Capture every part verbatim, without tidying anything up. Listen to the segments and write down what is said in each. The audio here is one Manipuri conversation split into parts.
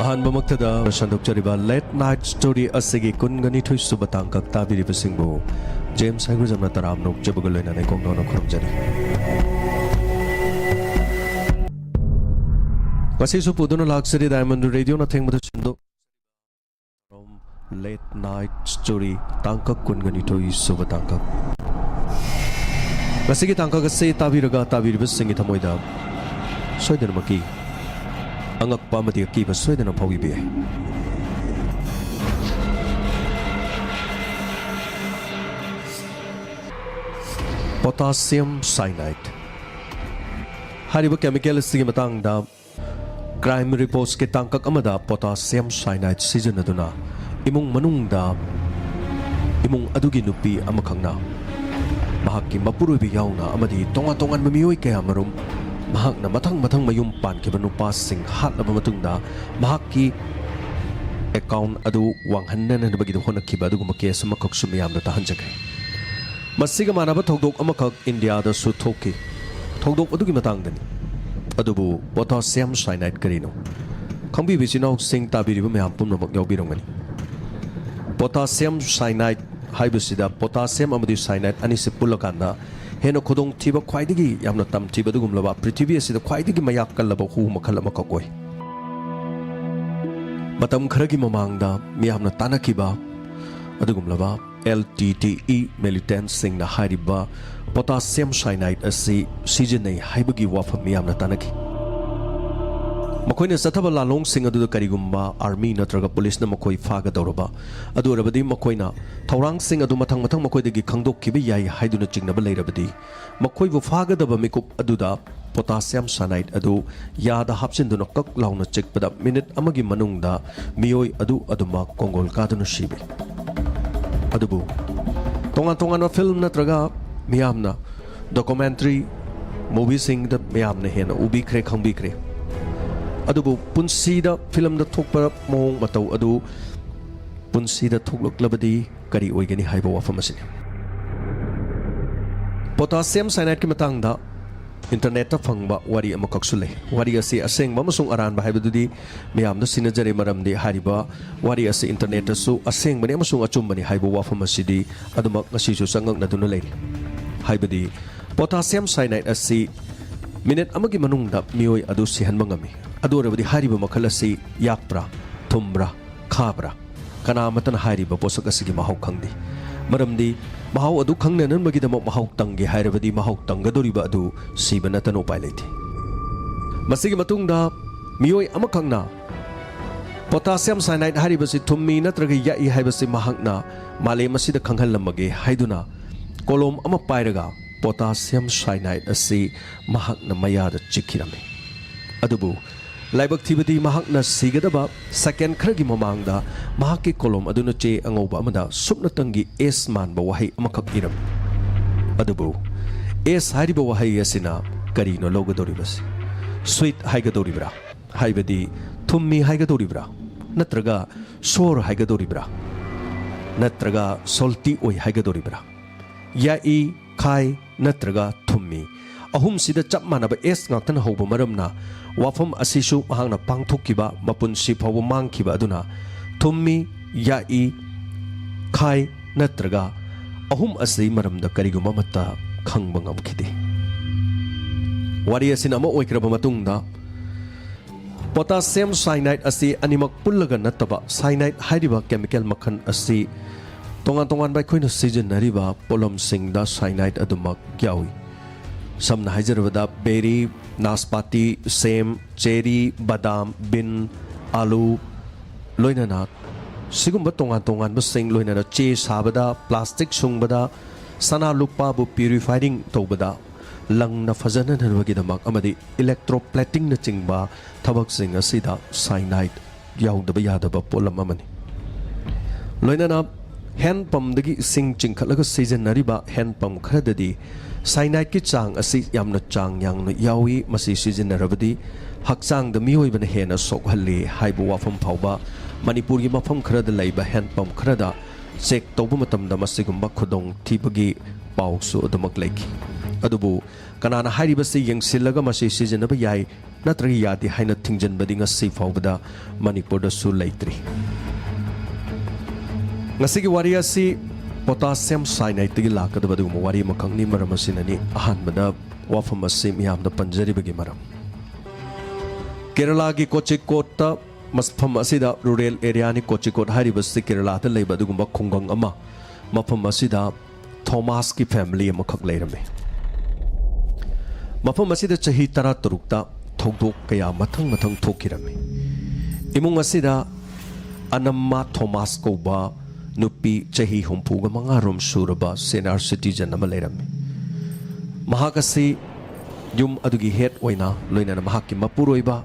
ꯑꯍꯥꯟꯕꯃꯛꯇꯗ ꯁꯟꯗꯣꯛꯆꯔꯤꯕ Late Night Story ꯑꯁꯤꯒꯤ ꯀꯨꯟꯒ ꯅꯤꯊꯣꯏ ꯁꯨꯕ ꯇꯥꯡꯀꯛ ꯇꯥꯕꯤꯔꯤꯕꯁꯤꯡꯕꯨ ꯖꯦꯝꯁ ꯍꯩꯒ꯭ꯔꯨꯖꯝꯅ ꯇꯔꯥꯝꯅ ꯑꯣꯛꯆꯕꯒ ꯂꯣꯏꯅꯅ ꯏꯀꯣꯡ ꯅꯧꯅ ꯈꯨꯔꯨꯝꯖꯔꯤ꯫ ꯉꯁꯤꯁꯨ ꯄꯨꯗꯨꯅ ꯂꯥꯛꯆꯔꯤ Diamond Radio ꯅ ꯊꯦꯡꯕꯗ ꯁꯟꯗꯣꯛ Late Night Story ꯇꯥꯡꯀꯛ ꯀꯨꯟꯒ ꯅꯤꯊꯣꯏ ꯁꯨꯕ ꯇꯥꯡꯀꯛ꯫ ꯉꯁꯤꯒꯤ ꯇꯥꯡꯀꯛ ꯑꯁꯤ ꯇꯥꯕꯤꯔꯒ ꯇꯥꯕꯤꯔꯤꯕꯁꯤꯡꯒꯤ ꯊꯃꯣꯏꯗ ꯁꯣꯏꯗꯅꯃꯛꯀꯤ ꯑꯉꯛꯄ ꯑꯃꯗꯤ ꯑꯀꯤꯕ ꯁꯣꯏꯗꯅ ꯐꯥꯎꯕꯤꯕ ꯌꯥꯏ꯫ Potassium cyanide ꯍꯥꯏꯔꯤꯕ chemical ꯑꯁꯤꯒꯤ ꯃꯇꯥꯡꯗ Crime Reports ꯀꯤ ꯇꯥꯡꯀꯛ ꯑꯃꯗ potassium cyanide ꯁꯤꯖꯤꯟꯅꯗꯨꯅ ꯏꯃꯨꯡ ꯃꯅꯨꯡꯗ ꯏꯃꯨꯡ ꯑꯗꯨꯒꯤ ꯅꯨꯄꯤ ꯑꯃꯈꯛꯅ ꯃꯍꯥꯛꯀꯤ ꯃꯄꯨꯔꯣꯏꯕ ꯌꯥꯎꯅ ꯑꯃꯗꯤ ꯇꯣꯉꯥꯟ ꯇꯣꯉꯥꯟꯕ ꯃꯤꯑꯣꯏ ꯀꯌꯥꯃꯔꯨꯝ ꯃꯍꯥꯛꯅ ꯃꯊꯪ ꯃꯊꯪ ꯃꯌꯨꯝ ꯄꯥꯟꯈꯤꯕ ꯅꯨꯄꯥꯁꯤꯡ ꯍꯥꯠꯂꯕ ꯃꯇꯨꯡꯗ ꯃꯍꯥꯛꯀꯤ account ꯑꯗꯨ ꯋꯥꯡꯍꯟꯅꯅꯕꯒꯤꯗꯃꯛ ꯍꯣꯠꯅꯈꯤꯕ ꯑꯗꯨꯒꯨꯝꯕ case ꯑꯃꯈꯛꯁꯨ ꯃꯤꯌꯥꯝꯗ ꯇꯥꯍꯟꯖꯈ꯭ꯔꯦ꯫ ꯃꯁꯤꯒ ꯃꯥꯟꯅꯕ ꯊꯧꯗꯣꯛ ꯑꯃꯈꯛ ꯏꯟꯗꯤꯌꯥꯗꯁꯨ ꯊꯣꯛꯈꯤ꯫ ꯊꯧꯗꯣꯛ ꯑꯗꯨꯒꯤ ꯃꯇꯥꯡꯗꯅꯤ꯫ ꯑꯗꯨꯕꯨ potassium cyanide ꯀꯔꯤꯅꯣ? ꯈꯪꯕꯤꯕ ꯏꯆꯤꯟ ꯏꯅꯥꯎꯁꯤꯡ, ꯇꯥꯕꯤꯔꯤꯕ ꯃꯌꯥꯝ ꯄꯨꯝꯅꯃꯛ ꯌꯥꯎꯕꯤꯔꯝꯒꯅꯤ꯫ Potassium cyanide ꯍꯥꯏꯕꯁꯤꯗ potassium ꯑꯃꯗꯤ cyanide ꯑꯅꯤꯁꯤ ꯄꯨꯜꯂꯀꯥꯟꯗ ꯍꯦꯟꯅ ꯈꯨꯗꯣꯡꯊꯤꯕ, ꯈ꯭ꯋꯥꯏꯗꯒꯤ ꯌꯥꯝꯅ ꯇꯝꯊꯤꯕ ꯑꯗꯨꯒꯨꯝꯂꯕ, ꯄ꯭ꯔꯤꯊꯤꯕꯤ ꯑꯁꯤꯗ ꯈ꯭ꯋꯥꯏꯗꯒꯤ ꯃꯌꯥꯛ ꯀꯜꯂꯕ ꯍꯨ ꯃꯈꯜ ꯑꯃꯈꯛ ꯑꯣꯏ꯫ ꯃꯇꯝ ꯈꯔꯒꯤ ꯃꯃꯥꯡꯗ ꯃꯤꯌꯥꯝꯅ ꯇꯥꯟꯅꯈꯤꯕ ꯑꯗꯨꯒꯨꯝꯂꯕ L T T E militantꯁꯤꯡꯅ ꯍꯥꯏꯔꯤꯕ potassium cyanide ꯑꯁꯤ ꯁꯤꯖꯤꯟꯅꯩ ꯍꯥꯏꯕꯒꯤ ꯋꯥꯐꯝ ꯃꯤꯌꯥꯝꯅ ꯇꯥꯟꯅꯈꯤ꯫ ꯃꯈꯣꯏꯅ ꯆꯠꯊꯕ ꯂꯥꯜꯂꯣꯡꯁꯤꯡ ꯑꯗꯨꯗ ꯀꯔꯤꯒꯨꯝꯕ army ꯅꯠꯇ꯭ꯔꯒ policeꯅ ꯃꯈꯣꯏ ꯐꯥꯒꯗꯧꯔꯕ ꯑꯗꯨ ꯑꯣꯏꯔꯕꯗꯤ, ꯃꯈꯣꯏꯅ ꯊꯧꯔꯥꯡꯁꯤꯡ ꯑꯗꯨ ꯃꯊꯪ ꯃꯊꯪ ꯃꯈꯣꯏꯗꯒꯤ ꯈꯪꯗꯣꯛꯈꯤꯕ ꯌꯥꯏ ꯍꯥꯏꯗꯨꯅ ꯆꯤꯡꯅꯕ ꯂꯩꯔꯕꯗꯤ, ꯃꯈꯣꯏꯕꯨ ꯐꯥꯒꯗꯕ ꯃꯤꯀꯨꯞ ꯑꯗꯨꯗ potassium cyanide ꯑꯗꯨ ꯌꯥꯗ ꯍꯥꯞꯆꯤꯟꯗꯨꯅ ꯀꯛ ꯂꯥꯎꯅ ꯆꯤꯛꯄꯗ minute ꯑꯃꯒꯤ ꯃꯅꯨꯡꯗ ꯃꯤꯑꯣꯏ ꯑꯗꯨ ꯑꯗꯨꯃꯛ ꯀꯣꯡꯒꯣꯜ ꯀꯥꯗꯨꯅ ꯁꯤꯕꯤ꯫ ꯑꯗꯨꯕꯨ ꯇꯣꯉꯥꯟ ꯇꯣꯉꯥꯟꯕ film ꯅꯠꯇ꯭ꯔꯒ ꯃꯤꯌꯥꯝꯅ documentary movieꯁꯤꯡꯗ ꯃꯤꯌꯥꯝꯅ ꯍꯦꯟꯅ ꯎꯕꯤꯈ꯭ꯔꯦ, ꯈꯪꯕꯤꯈ꯭ꯔꯦ꯫ ꯑꯗꯨꯕꯨ ꯄꯨꯟꯁꯤꯗ filmꯗ ꯊꯣꯛꯄ ꯃꯑꯣꯡ ꯃꯇꯧ ꯑꯗꯨ ꯄꯨꯟꯁꯤꯗ ꯊꯣꯛꯂꯛꯂꯕꯗꯤ ꯀꯔꯤ ꯑꯣꯏꯒꯅꯤ ꯍꯥꯏꯕ ꯋꯥꯐꯝ ꯑꯁꯤꯅꯤ꯫ Potassium cyanideꯀꯤ ꯃꯇꯥꯡꯗ ꯏꯟꯇꯔꯅꯦꯠꯇ ꯐꯪꯕ ꯋꯥꯔꯤ ꯑꯃꯈꯛꯁꯨ ꯂꯩ꯫ ꯋꯥꯔꯤ ꯑꯁꯤ ꯑꯁꯦꯡꯕ ꯑꯃꯁꯨꯡ ꯑꯔꯥꯟꯕ ꯍꯥꯏꯕꯗꯨꯗꯤ ꯃꯤꯌꯥꯝꯗ ꯁꯤꯟꯅꯖꯔꯦ, ꯃꯔꯝꯗꯤ ꯍꯥꯏꯔꯤꯕ ꯋꯥꯔꯤ ꯑꯁꯤ ꯏꯟꯇꯔꯅꯦꯠꯇꯁꯨ ꯑꯁꯦꯡꯕꯅꯤ ꯑꯃꯁꯨꯡ ꯑꯆꯨꯝꯕꯅꯤ ꯍꯥꯏꯕ ꯋꯥꯐꯝ ꯑꯁꯤꯗꯤ ꯑꯗꯨꯃꯛ ꯉꯁꯤꯁꯨ ꯆꯉꯛꯅꯗꯨꯅ ꯂꯩꯔꯤ꯫ ꯍꯥꯏꯕꯗꯤ, potassium cyanide ꯑꯁꯤ ꯃꯤꯅꯤꯠ ꯑꯃꯒꯤ ꯃꯅꯨꯡꯗ ꯃꯤꯑꯣꯏ ꯑꯗꯨ ꯁꯤꯍꯟꯕ ꯉꯝꯃꯤ꯫ ꯑꯗꯨ ꯑꯣꯏꯔꯕꯗꯤ ꯍꯥꯏꯔꯤꯕ ꯃꯈꯜ ꯑꯁꯤ ꯌꯥꯛꯄ꯭ꯔꯥ, ꯊꯨꯝꯕ꯭ꯔꯥ, ꯈꯥꯕ꯭ꯔꯥ? ꯀꯅꯥ ꯑꯃꯠꯇꯅ ꯍꯥꯏꯔꯤꯕ ꯄꯣꯠꯁꯛ ꯑꯁꯤꯒꯤ ꯃꯍꯥꯎ ꯈꯪꯗꯦ꯫ ꯃꯔꯝꯗꯤ ꯃꯍꯥꯎ ꯑꯗꯨ ꯈꯪꯅꯅꯕꯒꯤꯗꯃꯛ ꯃꯍꯥꯎ ꯇꯪꯒꯦ ꯍꯥꯏꯔꯕꯗꯤ ꯃꯍꯥꯎ ꯇꯪꯒꯗꯧꯔꯤꯕ ꯑꯗꯨ ꯁꯤꯕ ꯅꯠꯇꯅ ꯎꯄꯥꯏ ꯂꯩꯇꯦ꯫ ꯃꯁꯤꯒꯤ ꯃꯇꯨꯡꯗ ꯃꯤꯑꯣꯏ ꯑꯃꯈꯛꯅ potassium cyanide ꯍꯥꯏꯔꯤꯕꯁꯤ ꯊꯨꯝꯃꯤ ꯅꯠꯇ꯭ꯔꯒ ꯌꯥꯛꯏ ꯍꯥꯏꯕꯁꯤ ꯃꯍꯥꯛꯅ ꯃꯥꯂꯦꯝ ꯑꯁꯤꯗ ꯈꯪꯍꯜꯂꯝꯃꯒꯦ ꯍꯥꯏꯗꯨꯅ ꯀꯣꯂꯣꯝ ꯑꯃ ꯄꯥꯏꯔꯒ potassium cyanide ꯑꯁꯤ ꯃꯍꯥꯛꯅ ꯃꯌꯥꯗ ꯆꯤꯛꯈꯤꯔꯝꯃꯤ꯫ ꯑꯗꯨꯕꯨ ꯂꯥꯏꯕꯛ ꯊꯤꯕꯗꯤ ꯃꯍꯥꯛꯅ ꯁꯤꯒꯗꯕ ꯁꯦꯀꯦꯟ ꯈꯔꯒꯤ ꯃꯃꯥꯡꯗ ꯃꯍꯥꯛꯀꯤ ꯀꯣꯂꯣꯝ ꯑꯗꯨꯅ ꯆꯦ ꯑꯉꯧꯕ ꯑꯃꯗ ꯁꯨꯞꯅꯇꯪꯒꯤ S ꯃꯥꯟꯕ ꯋꯥꯍꯩ ꯑꯃꯈꯛ ꯏꯔꯝꯃꯤ꯫ ꯑꯗꯨꯕꯨ S ꯍꯥꯏꯔꯤꯕ ꯋꯥꯍꯩ ꯑꯁꯤꯅ ꯀꯔꯤꯅꯣ ꯂꯧꯒꯗꯧꯔꯤꯕꯁꯤ? Sweet ꯍꯥꯏꯒꯗꯧꯔꯤꯕ꯭ꯔꯥ? ꯍꯥꯏꯕꯗꯤ ꯊꯨꯝꯃꯤ ꯍꯥꯏꯒꯗꯧꯔꯤꯕ꯭ꯔꯥ? ꯅꯠꯇ꯭ꯔꯒ sour ꯍꯥꯏꯒꯗꯧꯔꯤꯕ꯭ꯔꯥ? ꯅꯠꯇ꯭ꯔꯒ salty ꯑꯣꯏ ꯍꯥꯏꯒꯗꯧꯔꯤꯕ꯭ꯔꯥ? ꯌꯥꯛꯏ, ꯈꯥꯏ ꯅꯠꯇ꯭ꯔꯒ ꯊꯨꯝꯃꯤ꯫ ꯑꯍꯨꯝꯁꯤꯗ ꯆꯞ ꯃꯥꯟꯅꯕ S ꯉꯥꯛꯇꯅ ꯍꯧꯕ ꯃꯔꯝꯅ ꯋꯥꯐꯝ ꯑꯁꯤꯁꯨ ꯃꯍꯥꯛꯅ ꯄꯥꯡꯊꯣꯛꯈꯤꯕ ꯃꯄꯨꯟꯁꯤ ꯐꯥꯎꯕ ꯃꯥꯡꯈꯤꯕ ꯑꯗꯨꯅ ꯊꯨꯝꯃꯤ, ꯌꯥꯛꯏ, ꯈꯥꯏ ꯅꯠꯇ꯭ꯔꯒ ꯑꯍꯨꯝ ꯑꯁꯤ ꯃꯔꯝꯗ ꯀꯔꯤꯒꯨꯝꯕ ꯑꯃꯠꯇ ꯈꯪꯕ ꯉꯝꯈꯤꯗꯦ꯫ ꯋꯥꯔꯤ ꯑꯁꯤꯅ ꯑꯃ ꯑꯣꯏꯈ꯭ꯔꯕ ꯃꯇꯨꯡꯗ, potassium cyanide ꯑꯁꯤ ꯑꯅꯤꯃꯛ ꯄꯨꯜꯂꯒ ꯅꯠꯇꯕ, cyanide ꯍꯥꯏꯔꯤꯕ chemical ꯃꯈꯜ ꯑꯁꯤ ꯇꯣꯉꯥꯟ ꯇꯣꯉꯥꯟꯕ ꯑꯩꯈꯣꯏꯅ ꯁꯤꯖꯤꯟꯅꯔꯤꯕ ꯄꯣꯠꯂꯝꯁꯤꯡꯗ cyanide ꯑꯗꯨꯃꯛ ꯌꯥꯎꯏ꯫ ꯁꯝꯅ ꯍꯥꯏꯖꯔꯕꯗ, ꯕꯦꯔꯤ, ꯅꯥꯁꯄꯥꯇꯤ, ꯁꯦꯝ, ꯆꯦꯔꯤ, ꯕꯗꯥꯝ, ꯕꯤꯟ, ꯑꯥꯂꯨ, ꯂꯣꯏꯅꯅ ꯁꯤꯒꯨꯝꯕ ꯇꯣꯉꯥꯟ ꯇꯣꯉꯥꯟꯕꯁꯤꯡ, ꯂꯣꯏꯅꯅ ꯆꯦ ꯁꯥꯕꯗ, ꯄ꯭ꯂꯥꯁꯇꯤꯛ ꯁꯨꯡꯕꯗ, ꯁꯅꯥ ꯂꯨꯄꯥꯕꯨ purifying ꯇꯧꯕꯗ, ꯂꯪꯅ ꯐꯖꯅꯅꯕꯒꯤꯗꯃꯛ ꯑꯃꯗꯤ electroplatingꯅꯆꯤꯡꯕ ꯊꯕꯛꯁꯤꯡ ꯑꯁꯤꯗ cyanide ꯌꯥꯎꯗꯕ ꯌꯥꯗꯕ ꯄꯣꯠꯂꯝ ꯑꯃꯅꯤ꯫ ꯂꯣꯏꯅꯅ hand pumpꯗꯒꯤ ꯏꯁꯤꯡ ꯆꯤꯡꯈꯠꯂꯒ ꯁꯤꯖꯤꯟꯅꯔꯤꯕ hand pump ꯈꯔꯗꯗꯤ cyanideꯀꯤ ꯆꯥꯡ ꯑꯁꯤ ꯌꯥꯝꯅ ꯆꯥꯡ ꯌꯥꯡꯅ ꯌꯥꯎꯏ꯫ ꯃꯁꯤ ꯁꯤꯖꯤꯟꯅꯔꯕꯗꯤ ꯍꯛꯆꯥꯡꯗ ꯃꯤꯑꯣꯏꯕꯅ ꯍꯦꯟꯅ ꯁꯣꯛꯍꯜꯂꯤ ꯍꯥꯏꯕ ꯋꯥꯐꯝ ꯐꯥꯎꯕ ꯃꯅꯤꯄꯨꯔꯒꯤ ꯃꯐꯝ ꯈꯔꯗ ꯂꯩꯕ hand pump ꯈꯔꯗ check ꯇꯧꯕ ꯃꯇꯝꯗ ꯃꯁꯤꯒꯨꯝꯕ ꯈꯨꯗꯣꯡꯊꯤꯕꯒꯤ ꯄꯥꯎꯁꯨ ꯑꯗꯨꯃꯛ ꯂꯩꯈꯤ꯫ ꯑꯗꯨꯕꯨ ꯀꯅꯥꯅ ꯍꯥꯏꯔꯤꯕꯁꯤ ꯌꯦꯡꯁꯤꯜꯂꯒ ꯃꯁꯤ ꯁꯤꯖꯤꯟꯅꯕ ꯌꯥꯏ ꯅꯠꯇ꯭ꯔꯒ ꯌꯥꯗꯦ ꯍꯥꯏꯅ ꯊꯤꯡꯖꯤꯟꯕꯗꯤ ꯉꯁꯤ ꯐꯥꯎꯕꯗ ꯃꯅꯤꯄꯨꯔꯗꯁꯨ ꯂꯩꯇ꯭ꯔꯤ꯫ ꯉꯁꯤꯒꯤ ꯋꯥꯔꯤ ꯑꯁꯤ potassium cyanide ꯇꯒꯤ ꯂꯥꯛꯀꯗꯕ ꯑꯗꯨꯒꯨꯝꯕ ꯋꯥꯔꯤ ꯑꯃꯈꯛꯅꯤ꯫ ꯃꯔꯝ ꯑꯁꯤꯅꯅꯤ ꯑꯍꯥꯟꯕꯗ ꯋꯥꯐꯝ ꯑꯁꯤ ꯃꯤꯌꯥꯝꯗ ꯄꯟꯖꯔꯤꯕꯒꯤ ꯃꯔꯝ꯫ ꯀꯦꯔꯂꯥꯒꯤ ꯀꯣꯆꯤꯀꯣꯠꯇ, ꯃꯐꯝ ꯑꯁꯤꯗ rural area ꯅꯤ꯫ ꯀꯣꯆꯤꯀꯣꯠ ꯍꯥꯏꯔꯤꯕꯁꯤ ꯀꯦꯔꯂꯥꯗ ꯂꯩꯕ ꯑꯗꯨꯒꯨꯝꯕ ꯈꯨꯡꯒꯪ ꯑꯃ꯫ ꯃꯐꯝ ꯑꯁꯤꯗ ꯊꯣꯃꯥꯁꯀꯤ family ꯑꯃꯈꯛ ꯂꯩꯔꯝꯃꯤ꯫ ꯃꯐꯝ ꯑꯁꯤꯗ ꯆꯍꯤ ꯇꯔꯥꯇꯔꯨꯛꯇ ꯊꯧꯗꯣꯛ ꯀꯌꯥ ꯃꯊꯪ ꯃꯊꯪ ꯊꯣꯛꯈꯤꯔꯝꯃꯤ꯫ ꯏꯃꯨꯡ ꯑꯁꯤꯗ ꯑꯅꯝꯃ ꯊꯣꯃꯥꯁ ꯀꯧꯕ ꯅꯨꯄꯤ ꯆꯍꯤ ꯍꯨꯝꯐꯨꯒ ꯃꯉꯥ ꯔꯣꯝ ꯁꯨꯔꯕ senior citizen ꯑꯃ ꯂꯩꯔꯝꯃꯤ꯫ ꯃꯍꯥꯛ ꯑꯁꯤ ꯌꯨꯝ ꯑꯗꯨꯒꯤ head ꯑꯣꯏꯅ, ꯂꯣꯏꯅꯅ ꯃꯍꯥꯛꯀꯤ ꯃꯄꯨꯔꯣꯏꯕ,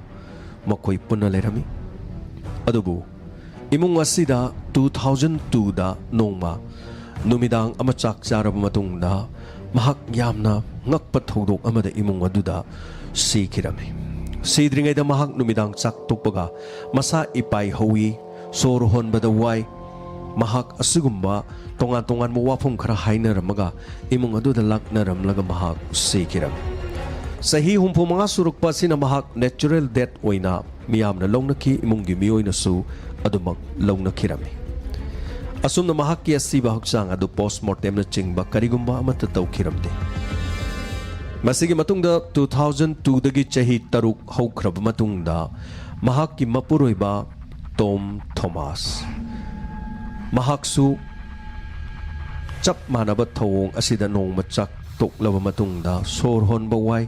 ꯃꯈꯣꯏ ꯄꯨꯟꯅ ꯂꯩꯔꯝꯃꯤ꯫ ꯑꯗꯨꯕꯨ ꯏꯃꯨꯡ ꯑꯁꯤꯗ two thousand two ꯗ ꯅꯣꯡꯃ ꯅꯨꯃꯤꯗꯥꯡ ꯑꯃ ꯆꯥꯛ ꯆꯥꯔꯕ ꯃꯇꯨꯡꯗ ꯃꯍꯥꯛ ꯌꯥꯝꯅ ꯉꯛꯄ ꯊꯧꯗꯣꯛ ꯑꯃꯗ ꯏꯃꯨꯡ ꯑꯗꯨꯗ ꯁꯤꯈꯤꯔꯝꯃꯤ꯫ ꯁꯤꯗ꯭ꯔꯤꯉꯩꯗ ꯃꯍꯥꯛ ꯅꯨꯃꯤꯗꯥꯡ ꯆꯥꯛ ꯇꯣꯛꯄꯒ ꯃꯁꯥ ꯏꯄꯥꯏ ꯍꯧꯏ, ꯁꯣꯔ ꯍꯣꯟꯕꯗ ꯋꯥꯏ꯫ ꯃꯍꯥꯛ ꯑꯁꯤꯒꯨꯝꯕ ꯇꯣꯉꯥꯟ ꯇꯣꯉꯥꯟꯕ ꯋꯥꯐꯝ ꯈꯔ ꯍꯥꯏꯅꯔꯝꯃꯒ ꯏꯃꯨꯡ ꯑꯗꯨꯗ ꯂꯥꯛꯅꯔꯝꯂꯒ ꯃꯍꯥꯛ ꯁꯤꯈꯤꯔꯝꯃꯤ꯫ ꯆꯍꯤ ꯍꯨꯝꯐꯨ ꯃꯉꯥ ꯁꯨꯔꯛꯄ ꯑꯁꯤꯅ ꯃꯍꯥꯛ natural death ꯑꯣꯏꯅ ꯃꯤꯌꯥꯝꯅ ꯂꯧꯅꯈꯤ, ꯏꯃꯨꯡꯒꯤ ꯃꯤꯑꯣꯏꯅꯁꯨ ꯑꯗꯨꯃꯛ ꯂꯧꯅꯈꯤꯔꯝꯃꯤ꯫ ꯑꯁꯨꯝꯅ ꯃꯍꯥꯛꯀꯤ ꯑꯁꯤꯕ ꯍꯛꯆꯥꯡ ꯑꯗꯨ post mortem ꯅꯆꯤꯡꯕ ꯀꯔꯤꯒꯨꯝꯕ ꯑꯃꯠꯇ ꯇꯧꯈꯤꯔꯝꯗꯦ꯫ ꯃꯁꯤꯒꯤ ꯃꯇꯨꯡꯗ two thousand two ꯗꯒꯤ ꯆꯍꯤ ꯇꯔꯨꯛ ꯍꯧꯈ꯭ꯔꯕ ꯃꯇꯨꯡꯗ ꯃꯍꯥꯛꯀꯤ ꯃꯄꯨꯔꯣꯏꯕ ꯇꯣꯝ ꯊꯣꯃꯥꯁ, ꯃꯍꯥꯛꯁꯨ ꯆꯞ ꯃꯥꯟꯅꯕ ꯊꯧꯑꯣꯡ ꯑꯁꯤꯗ ꯅꯣꯡꯃ ꯆꯥꯛ ꯇꯣꯛꯂꯕ ꯃꯇꯨꯡꯗ ꯁꯣꯔ ꯍꯣꯟꯕ ꯋꯥꯏ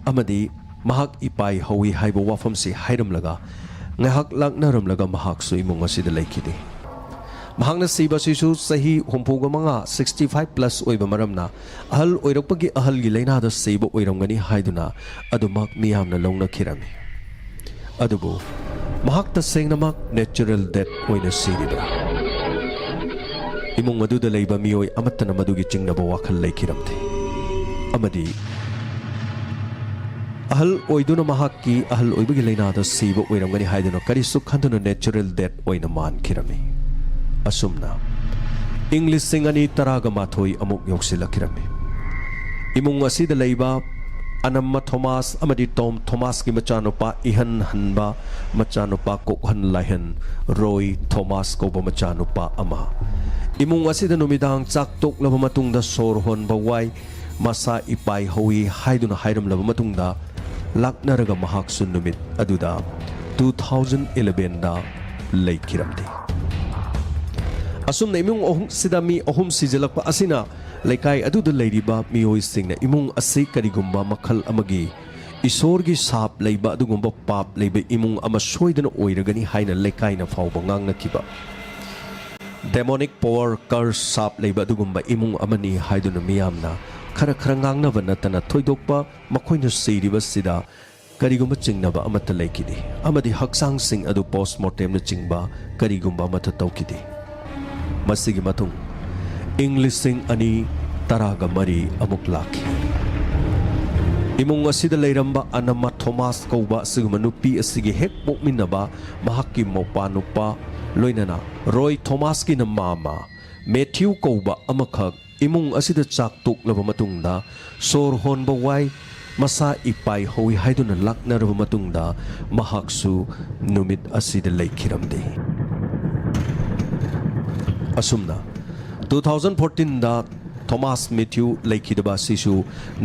ꯑꯃꯗꯤ ꯃꯍꯥꯛ ꯏꯄꯥꯏ ꯍꯧꯏ ꯍꯥꯏꯕ ꯋꯥꯐꯝꯁꯤ ꯍꯥꯏꯔꯝꯂꯒ ꯉꯥꯏꯍꯥꯛ ꯂꯥꯛꯅꯔꯝꯂꯒ ꯃꯍꯥꯛꯁꯨ ꯏꯃꯨꯡ ꯑꯁꯤꯗ ꯂꯩꯈꯤꯗꯦ꯫ ꯃꯍꯥꯛꯅ ꯁꯤꯕ ꯑꯁꯤꯁꯨ ꯆꯍꯤ ꯍꯨꯝꯐꯨꯒ ꯃꯉꯥ, sixty five plus ꯑꯣꯏꯕ ꯃꯔꯝꯅ ꯑꯍꯜ ꯑꯣꯏꯔꯛꯄꯒꯤ ꯑꯍꯜꯒꯤ ꯂꯥꯏꯅꯥꯗ ꯁꯤꯕ ꯑꯣꯏꯔꯝꯒꯅꯤ ꯍꯥꯏꯗꯨꯅ ꯑꯗꯨꯃꯛ ꯃꯤꯌꯥꯝꯅ ꯂꯧꯅꯈꯤꯔꯝꯃꯤ꯫ ꯑꯗꯨꯕꯨ ꯃꯍꯥꯛ ꯇꯁꯦꯡꯅꯃꯛ natural death ꯑꯣꯏꯅ ꯁꯤꯔꯤꯕ꯭ꯔꯥ? ꯏꯃꯨꯡ ꯑꯗꯨꯗ ꯂꯩꯕ ꯃꯤꯑꯣꯏ ꯑꯃꯠꯇꯅ ꯃꯗꯨꯒꯤ ꯆꯤꯡꯅꯕ ꯋꯥꯈꯜ ꯂꯩꯈꯤꯔꯝꯗꯦ꯫ ꯑꯃꯗꯤ ꯑꯍꯜ ꯑꯣꯏꯗꯨꯅ ꯃꯍꯥꯛꯀꯤ ꯑꯍꯜ ꯑꯣꯏꯕꯒꯤ ꯂꯥꯏꯅꯥꯗ ꯁꯤꯕ ꯑꯣꯏꯔꯝꯒꯅꯤ ꯍꯥꯏꯗꯨꯅ ꯀꯔꯤꯁꯨ ꯈꯟꯗꯨꯅ natural death ꯑꯣꯏꯅ ꯃꯥꯟꯈꯤꯔꯝꯃꯤ꯫ ꯑꯁꯨꯝꯅ ꯏꯪ ꯂꯤꯁꯤꯡ ꯑꯅꯤ ꯇꯔꯥꯒ ꯃꯥꯊꯣꯏ ꯑꯃꯨꯛ ꯌꯧꯁꯤꯜꯂꯛꯈꯤꯔꯝꯃꯤ꯫ ꯏꯃꯨꯡ ꯑꯁꯤꯗ ꯂꯩꯕ ꯑꯅꯝꯃ ꯊꯣꯃꯥꯁ ꯑꯃꯗꯤ ꯇꯣꯝ ꯊꯣꯃꯥꯁꯀꯤ ꯃꯆꯥꯅꯨꯄꯥ ꯏꯍꯟ ꯍꯟꯕ ꯃꯆꯥꯅꯨꯄꯥ ꯀꯣꯛꯍꯟ ꯂꯥꯏꯍꯟ ꯔꯣꯏ ꯊꯣꯃꯥꯁ ꯀꯧꯕ ꯃꯆꯥꯅꯨꯄꯥ ꯑꯃ꯫ ꯏꯃꯨꯡ ꯑꯁꯤꯗ ꯅꯨꯃꯤꯗꯥꯡ ꯆꯥꯛ ꯇꯣꯛꯂꯕ ꯃꯇꯨꯡꯗ ꯁꯣꯔ ꯍꯣꯟꯕ ꯋꯥꯏ, ꯃꯁꯥ ꯏꯄꯥꯏ ꯍꯧꯏ ꯍꯥꯏꯗꯨꯅ ꯍꯥꯏꯔꯝꯂꯕ ꯃꯇꯨꯡꯗ ꯂꯥꯛꯅꯔꯒ ꯃꯍꯥꯛꯁꯨ ꯅꯨꯃꯤꯠ ꯑꯗꯨꯗ two thousand elevenꯗ ꯂꯩꯈꯤꯔꯝꯗꯦ꯫ ꯑꯁꯨꯝꯅ ꯏꯃꯨꯡ ꯑꯍꯨꯝꯁꯤꯗ ꯃꯤ ꯑꯍꯨꯝ ꯁꯤꯖꯤꯜꯂꯛꯄ ꯑꯁꯤꯅ ꯂꯩꯀꯥꯏ ꯑꯗꯨꯗ ꯂꯩꯔꯤꯕ ꯃꯤꯑꯣꯏꯁꯤꯡꯅ ꯏꯃꯨꯡ ꯑꯁꯤ ꯀꯔꯤꯒꯨꯝꯕ ꯃꯈꯜ ꯑꯃꯒꯤ ꯏꯁꯣꯔꯒꯤ ꯁꯥꯞ ꯂꯩꯕ ꯑꯗꯨꯒꯨꯝꯕ ꯄꯥꯞ ꯂꯩꯕ ꯏꯃꯨꯡ ꯑꯃ ꯁꯣꯏꯗꯅ ꯑꯣꯏꯔꯒꯅꯤ ꯍꯥꯏꯅ ꯂꯩꯀꯥꯏꯅ ꯐꯥꯎꯕ ꯉꯥꯡꯅꯈꯤꯕ꯫ Demonic power, curse, ꯁꯥꯞ ꯂꯩꯕ ꯑꯗꯨꯒꯨꯝꯕ ꯏꯃꯨꯡ ꯑꯃꯅꯤ ꯍꯥꯏꯗꯨꯅ ꯃꯤꯌꯥꯝꯅ ꯈꯔ ꯈꯔ ꯉꯥꯡꯅꯕ ꯅꯠꯇꯅ ꯊꯣꯏꯗꯣꯛꯄ ꯃꯈꯣꯏꯅ ꯁꯤꯔꯤꯕꯁꯤꯗ ꯀꯔꯤꯒꯨꯝꯕ ꯆꯤꯡꯅꯕ ꯑꯃꯠꯇ ꯂꯩꯈꯤꯗꯦ ꯑꯃꯗꯤ ꯍꯛꯆꯥꯡꯁꯤꯡ ꯑꯗꯨ ꯄꯣꯁꯃꯣꯔꯇꯦꯝꯅꯆꯤꯡꯕ ꯀꯔꯤꯒꯨꯝꯕ ꯑꯃꯠꯇ ꯇꯧꯈꯤꯗꯦ꯫ ꯃꯁꯤꯒꯤ ꯃꯇꯨꯡ ꯏꯪ ꯂꯤꯁꯤꯡ ꯑꯅꯤ ꯇꯔꯥꯒ ꯃꯔꯤ ꯑꯃꯨꯛ ꯂꯥꯛꯈꯤ꯫ ꯏꯃꯨꯡ ꯑꯁꯤꯗ ꯂꯩꯔꯝꯕ ꯑꯅꯃ ꯊꯣꯃꯥꯁ ꯀꯧꯕ ꯑꯁꯤꯒꯨꯝꯕ ꯅꯨꯄꯤ ꯑꯁꯤꯒꯤ ꯍꯦꯛ ꯄꯣꯛꯃꯤꯟꯅꯕ ꯃꯍꯥꯛꯀꯤ ꯃꯧꯄꯥ ꯅꯨꯄꯥ, ꯂꯣꯏꯅꯅ ꯔꯣꯏ ꯊꯣꯃꯥꯁꯀꯤꯅ ꯃꯥꯃ ꯃꯦꯊ꯭ꯌꯨ ꯀꯧꯕ ꯑꯃꯈꯛ ꯏꯃꯨꯡ ꯑꯁꯤꯗ ꯆꯥꯛ ꯇꯣꯛꯂꯕ ꯃꯇꯨꯡꯗ ꯁꯣꯔ ꯍꯣꯟꯕ ꯋꯥꯏ, ꯃꯁꯥ ꯏꯄꯥꯏ ꯍꯧꯏ ꯍꯥꯏꯗꯨꯅ ꯂꯥꯛꯅꯔꯕ ꯃꯇꯨꯡꯗ ꯃꯍꯥꯛꯁꯨ ꯅꯨꯃꯤꯠ ꯑꯁꯤꯗ ꯂꯩꯈꯤꯔꯝꯗꯦ꯫ ꯑꯁꯨꯝꯅ two thousand fourteenꯗ ꯊꯣꯃꯥꯁ ꯃꯦꯊ꯭ꯌꯨ ꯂꯩꯈꯤꯗꯕ ꯑꯁꯤꯁꯨ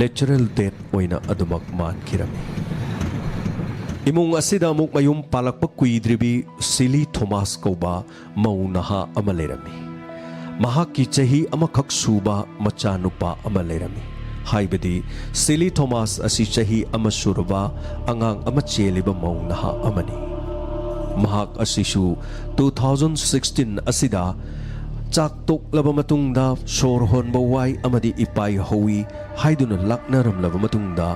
natural death ꯑꯣꯏꯅ ꯑꯗꯨꯃꯛ ꯃꯥꯟꯈꯤꯔꯝꯃꯤ꯫ ꯏꯃꯨꯡ ꯑꯁꯤꯗ ꯑꯃꯨꯛ ꯃꯌꯨꯝ ꯄꯥꯜꯂꯛꯄ ꯀꯨꯏꯗ꯭ꯔꯤꯕꯤ ꯁꯤꯂꯤ ꯊꯣꯃꯥꯁ ꯀꯧꯕ ꯃꯧ ꯅꯍꯥ ꯑꯃ ꯂꯩꯔꯝꯃꯤ꯫ ꯃꯍꯥꯛꯀꯤ ꯆꯍꯤ ꯑꯃꯈꯛ ꯁꯨꯕ ꯃꯆꯥꯅꯨꯄꯥ ꯑꯃ ꯂꯩꯔꯝꯃꯤ꯫ ꯍꯥꯏꯕꯗꯤ ꯁꯤꯂꯤ ꯊꯣꯃꯥꯁ ꯑꯁꯤ ꯆꯍꯤ ꯑꯃ ꯁꯨꯔꯕ ꯑꯉꯥꯡ ꯑꯃ ꯆꯦꯜꯂꯤꯕ ꯃꯧ ꯅꯍꯥ ꯑꯃꯅꯤ꯫ ꯃꯍꯥꯛ ꯑꯁꯤꯁꯨ two thousand sixteen ꯑꯁꯤꯗ ꯆꯥꯛ ꯇꯣꯛꯂꯕ ꯃꯇꯨꯡꯗ ꯁꯣꯔ ꯍꯣꯟꯕ ꯋꯥꯏ ꯑꯃꯗꯤ ꯏꯄꯥꯏ ꯍꯧꯏ ꯍꯥꯏꯗꯨꯅ ꯂꯥꯛꯅꯔꯝꯂꯕ ꯃꯇꯨꯡꯗ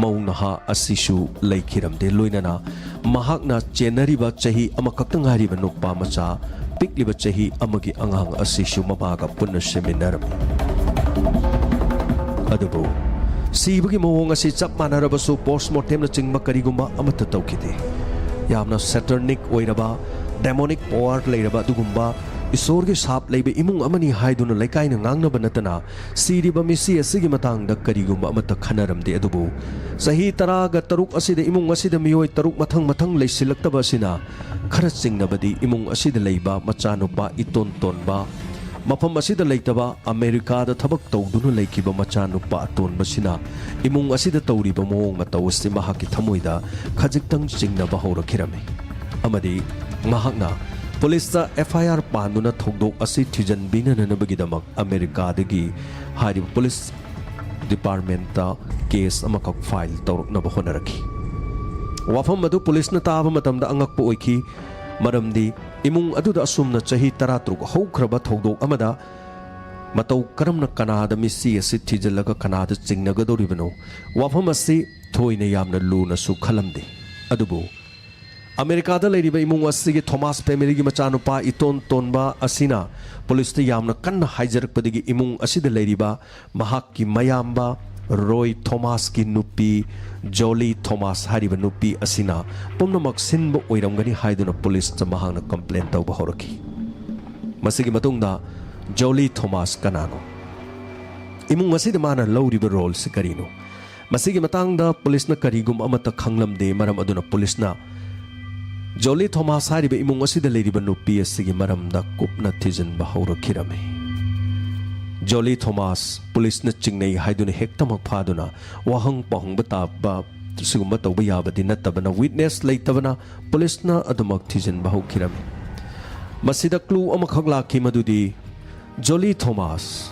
ꯃꯧ ꯅꯍꯥ ꯑꯁꯤꯁꯨ ꯂꯩꯈꯤꯔꯝꯗꯦ꯫ ꯂꯣꯏꯅꯅ ꯃꯍꯥꯛꯅ ꯆꯦꯟꯅꯔꯤꯕ ꯆꯍꯤ ꯑꯃꯈꯛꯇ ꯉꯥꯏꯔꯤꯕ ꯅꯨꯄꯥ ꯃꯆꯥ ꯄꯤꯛꯂꯤꯕ ꯆꯍꯤ ꯑꯃꯒꯤ ꯑꯉꯥꯡ ꯑꯁꯤꯁꯨ ꯃꯃꯥꯒ ꯄꯨꯟꯅ ꯁꯤꯃꯤꯟꯅꯔꯝꯃꯤ꯫ ꯑꯗꯨꯕꯨ ꯁꯤꯕꯒꯤ ꯃꯑꯣꯡ ꯑꯁꯤ ꯆꯞ ꯃꯥꯟꯅꯔꯕꯁꯨ ꯄꯣꯁꯃꯣꯔꯇꯦꯝꯅꯆꯤꯡꯕ ꯀꯔꯤꯒꯨꯝꯕ ꯑꯃꯠꯇ ꯇꯧꯈꯤꯗꯦ꯫ ꯌꯥꯝꯅ ꯁꯦꯇꯔꯅꯤꯛ ꯑꯣꯏꯔꯕ, ꯗꯦꯃꯣꯅꯤꯛ ꯄꯋꯥꯔ ꯂꯩꯔꯕ ꯑꯗꯨꯒꯨꯝꯕ ꯏꯁꯣꯔꯒꯤ ꯁꯥꯞ ꯂꯩꯕ ꯏꯃꯨꯡ ꯑꯃꯅꯤ ꯍꯥꯏꯗꯨꯅ ꯂꯩꯀꯥꯏꯅ ꯉꯥꯡꯅꯕ ꯅꯠꯇꯅ ꯁꯤꯔꯤꯕ ꯃꯤꯁꯤ ꯑꯁꯤꯒꯤ ꯃꯇꯥꯡꯗ ꯀꯔꯤꯒꯨꯝꯕ ꯑꯃꯠꯇ ꯈꯟꯅꯔꯝꯗꯦ꯫ ꯑꯗꯨꯕꯨ ꯆꯍꯤ ꯇꯔꯥꯒ ꯇꯔꯨꯛ ꯑꯁꯤꯗ ꯏꯃꯨꯡ ꯑꯁꯤꯗ ꯃꯤꯑꯣꯏ ꯇꯔꯨꯛ ꯃꯊꯪ ꯃꯊꯪ ꯂꯩꯁꯤꯜꯂꯛꯇꯕ ꯑꯁꯤꯅ ꯈꯔ ꯆꯤꯡꯅꯕꯗꯤ ꯏꯃꯨꯡ ꯑꯁꯤꯗ ꯂꯩꯕ ꯃꯆꯥꯅꯨꯄꯥ ꯏꯇꯣꯟ ꯇꯣꯟꯕ, ꯃꯐꯝ ꯑꯁꯤꯗ ꯂꯩꯇꯕ ꯑꯃꯦꯔꯤꯀꯥꯗ ꯊꯕꯛ ꯇꯧꯗꯨꯅ ꯂꯩꯈꯤꯕ ꯃꯆꯥꯅꯨꯄꯥ ꯑꯇꯣꯟꯕꯁꯤꯅ ꯏꯃꯨꯡ ꯑꯁꯤꯗ ꯇꯧꯔꯤꯕ ꯃꯑꯣꯡ ꯃꯇꯧ ꯑꯁꯤ ꯃꯍꯥꯛꯀꯤ ꯊꯃꯣꯏꯗ ꯈꯖꯤꯛꯇꯪ ꯆꯤꯡꯅꯕ ꯍꯧꯔꯛꯈꯤꯔꯝꯃꯤ꯫ ꯑꯃꯗꯤ ꯃꯍꯥꯛꯅ ꯄꯨꯂꯤꯁꯇ FIR ꯄꯥꯟꯗꯨꯅ ꯊꯧꯗꯣꯛ ꯑꯁꯤ ꯊꯤꯖꯤꯟꯕꯤꯅꯅꯕꯒꯤꯗꯃꯛ ꯑꯃꯦꯔꯤꯀꯥꯗꯒꯤ ꯍꯥꯏꯔꯤꯕ ꯄꯨꯂꯤꯁ ꯗꯤꯄꯥꯔꯠꯃꯦꯟꯇ ꯀꯦꯁ ꯑꯃꯈꯛ ꯐꯥꯏꯜ ꯇꯧꯔꯛꯅꯕ ꯍꯣꯠꯅꯔꯛꯈꯤ꯫ ꯋꯥꯐꯝ ꯑꯗꯨ ꯄꯨꯂꯤꯁꯅ ꯇꯥꯕ ꯃꯇꯝꯗ ꯑꯉꯛꯄ ꯑꯣꯏꯈꯤ, ꯃꯔꯝꯗꯤ ꯏꯃꯨꯡ ꯑꯗꯨꯗ ꯑꯁꯨꯝꯅ ꯆꯍꯤ ꯇꯔꯥꯇꯔꯨꯛ ꯍꯧꯈ꯭ꯔꯕ ꯊꯧꯗꯣꯛ ꯑꯃꯗ ꯃꯇꯧ ꯀꯔꯝꯅ ꯀꯅꯥꯗ ꯃꯤꯁꯤ ꯑꯁꯤ ꯊꯤꯖꯤꯜꯂꯒ ꯀꯅꯥꯗ ꯆꯤꯡꯅꯒꯗꯧꯔꯤꯕꯅꯣ? ꯋꯥꯐꯝ ꯑꯁꯤ ꯊꯣꯏꯅ ꯌꯥꯝꯅ ꯂꯨꯅꯁꯨ ꯈꯜꯂꯝꯗꯦ꯫ ꯑꯗꯨꯕꯨ ꯑꯃꯦꯔꯤꯀꯥꯗ ꯂꯩꯔꯤꯕ ꯏꯃꯨꯡ ꯑꯁꯤꯒꯤ ꯊꯣꯃꯥꯁ ꯐꯦꯃꯤꯂꯤꯒꯤ ꯃꯆꯥꯅꯨꯄꯥ ꯏꯇꯣꯟ ꯇꯣꯟꯕ ꯑꯁꯤꯅ ꯄꯨꯂꯤꯁꯇ ꯌꯥꯝꯅ ꯀꯟꯅ ꯍꯥꯏꯖꯔꯛꯄꯗꯒꯤ ꯏꯃꯨꯡ ꯑꯁꯤꯗ ꯂꯩꯔꯤꯕ ꯃꯍꯥꯛꯀꯤ ꯃꯌꯥꯝꯕ ꯔꯣꯏ ꯊꯣꯃꯥꯁꯀꯤ ꯅꯨꯄꯤ ꯖꯣꯂꯤ ꯊꯣꯃꯥꯁ ꯍꯥꯏꯔꯤꯕ ꯅꯨꯄꯤ ꯑꯁꯤꯅ ꯄꯨꯝꯅꯃꯛ ꯁꯤꯟꯕ ꯑꯣꯏꯔꯝꯒꯅꯤ ꯍꯥꯏꯗꯨꯅ ꯄꯨꯂꯤꯁꯇ ꯃꯍꯥꯛꯅ ꯀꯝꯄ꯭ꯂꯦꯟ ꯇꯧꯕ ꯍꯧꯔꯛꯈꯤ꯫ ꯃꯁꯤꯒꯤ ꯃꯇꯨꯡꯗ ꯖꯣꯂꯤ ꯊꯣꯃꯥꯁ ꯀꯅꯥꯅꯣ? ꯏꯃꯨꯡ ꯑꯁꯤꯗ ꯃꯥꯅ ꯂꯧꯔꯤꯕ ꯔꯣꯜꯁꯤ ꯀꯔꯤꯅꯣ? ꯃꯁꯤꯒꯤ ꯃꯇꯥꯡꯗ ꯄꯨꯂꯤꯁꯅ ꯀꯔꯤꯒꯨꯝꯕ ꯑꯃꯠꯇ ꯈꯪꯂꯝꯗꯦ꯫ ꯃꯔꯝ ꯑꯗꯨꯅ ꯄꯨꯂꯤꯁꯅ ꯖꯣꯂꯤ ꯊꯣꯃꯥꯁ ꯍꯥꯏꯔꯤꯕ ꯏꯃꯨꯡ ꯑꯁꯤꯗ ꯂꯩꯔꯤꯕ ꯅꯨꯄꯤ ꯑꯁꯤꯒꯤ ꯃꯔꯝꯗ ꯀꯨꯞꯅ ꯊꯤꯖꯤꯟꯕ ꯍꯧꯔꯛꯈꯤꯔꯝꯃꯤ꯫ ꯖꯣꯂꯤ ꯊꯣꯃꯥꯁ ꯄꯨꯂꯤꯁꯅ ꯆꯤꯡꯅꯩ ꯍꯥꯏꯗꯨꯅ ꯍꯦꯛꯇꯃꯛ ꯐꯥꯗꯨꯅ ꯋꯥꯍꯪ ꯄꯥꯎꯍꯪꯕ ꯇꯥꯕ ꯁꯤꯒꯨꯝꯕ ꯇꯧꯕ ꯌꯥꯕꯗꯤ ꯅꯠꯇꯕꯅ, ꯋꯤꯠꯅꯦꯁ ꯂꯩꯇꯕꯅ ꯄꯨꯂꯤꯁꯅ ꯑꯗꯨꯃꯛ ꯊꯤꯖꯤꯟꯕ ꯍꯧꯈꯤꯔꯝꯃꯤ꯫ ꯃꯁꯤꯗ ꯀ꯭ꯂꯨ ꯑꯃꯈꯛ ꯂꯥꯛꯈꯤ, ꯃꯗꯨꯗꯤ ꯖꯣꯂꯤ ꯊꯣꯃꯥꯁ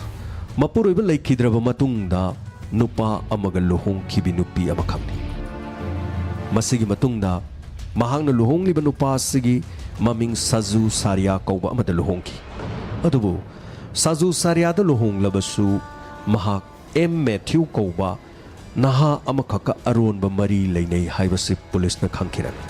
ꯃꯄꯨꯔꯣꯏꯕ ꯂꯩꯈꯤꯗ꯭ꯔꯕ ꯃꯇꯨꯡꯗ ꯅꯨꯄꯥ ꯑꯃꯒ ꯂꯨꯍꯣꯡꯈꯤꯕꯤ ꯅꯨꯄꯤ ꯑꯃꯈꯛꯅꯤ꯫ ꯃꯁꯤꯒꯤ ꯃꯇꯨꯡꯗ ꯃꯍꯥꯛꯅ ꯂꯨꯍꯣꯡꯂꯤꯕ ꯅꯨꯄꯥ ꯑꯁꯤꯒꯤ ꯃꯃꯤꯡ ꯁꯥꯖꯨ ꯁꯥꯔꯤꯌꯥ ꯀꯧꯕ ꯑꯃꯗ ꯂꯨꯍꯣꯡꯈꯤ꯫ ꯑꯗꯨꯕꯨ ꯁꯥꯖꯨ ꯁꯥꯔꯤꯌꯥꯗ ꯂꯨꯍꯣꯡꯂꯕꯁꯨ ꯃꯍꯥꯛ ꯑꯦꯝ ꯃꯦꯊ꯭ꯌꯨ ꯀꯧꯕ ꯅꯍꯥ ꯑꯃꯈꯛꯀ ꯑꯔꯣꯟꯕ ꯃꯔꯤ ꯂꯩꯅꯩ ꯍꯥꯏꯕꯁꯤ ꯄꯨꯂꯤꯁꯅ ꯈꯪꯈꯤꯔꯝꯃꯤ꯫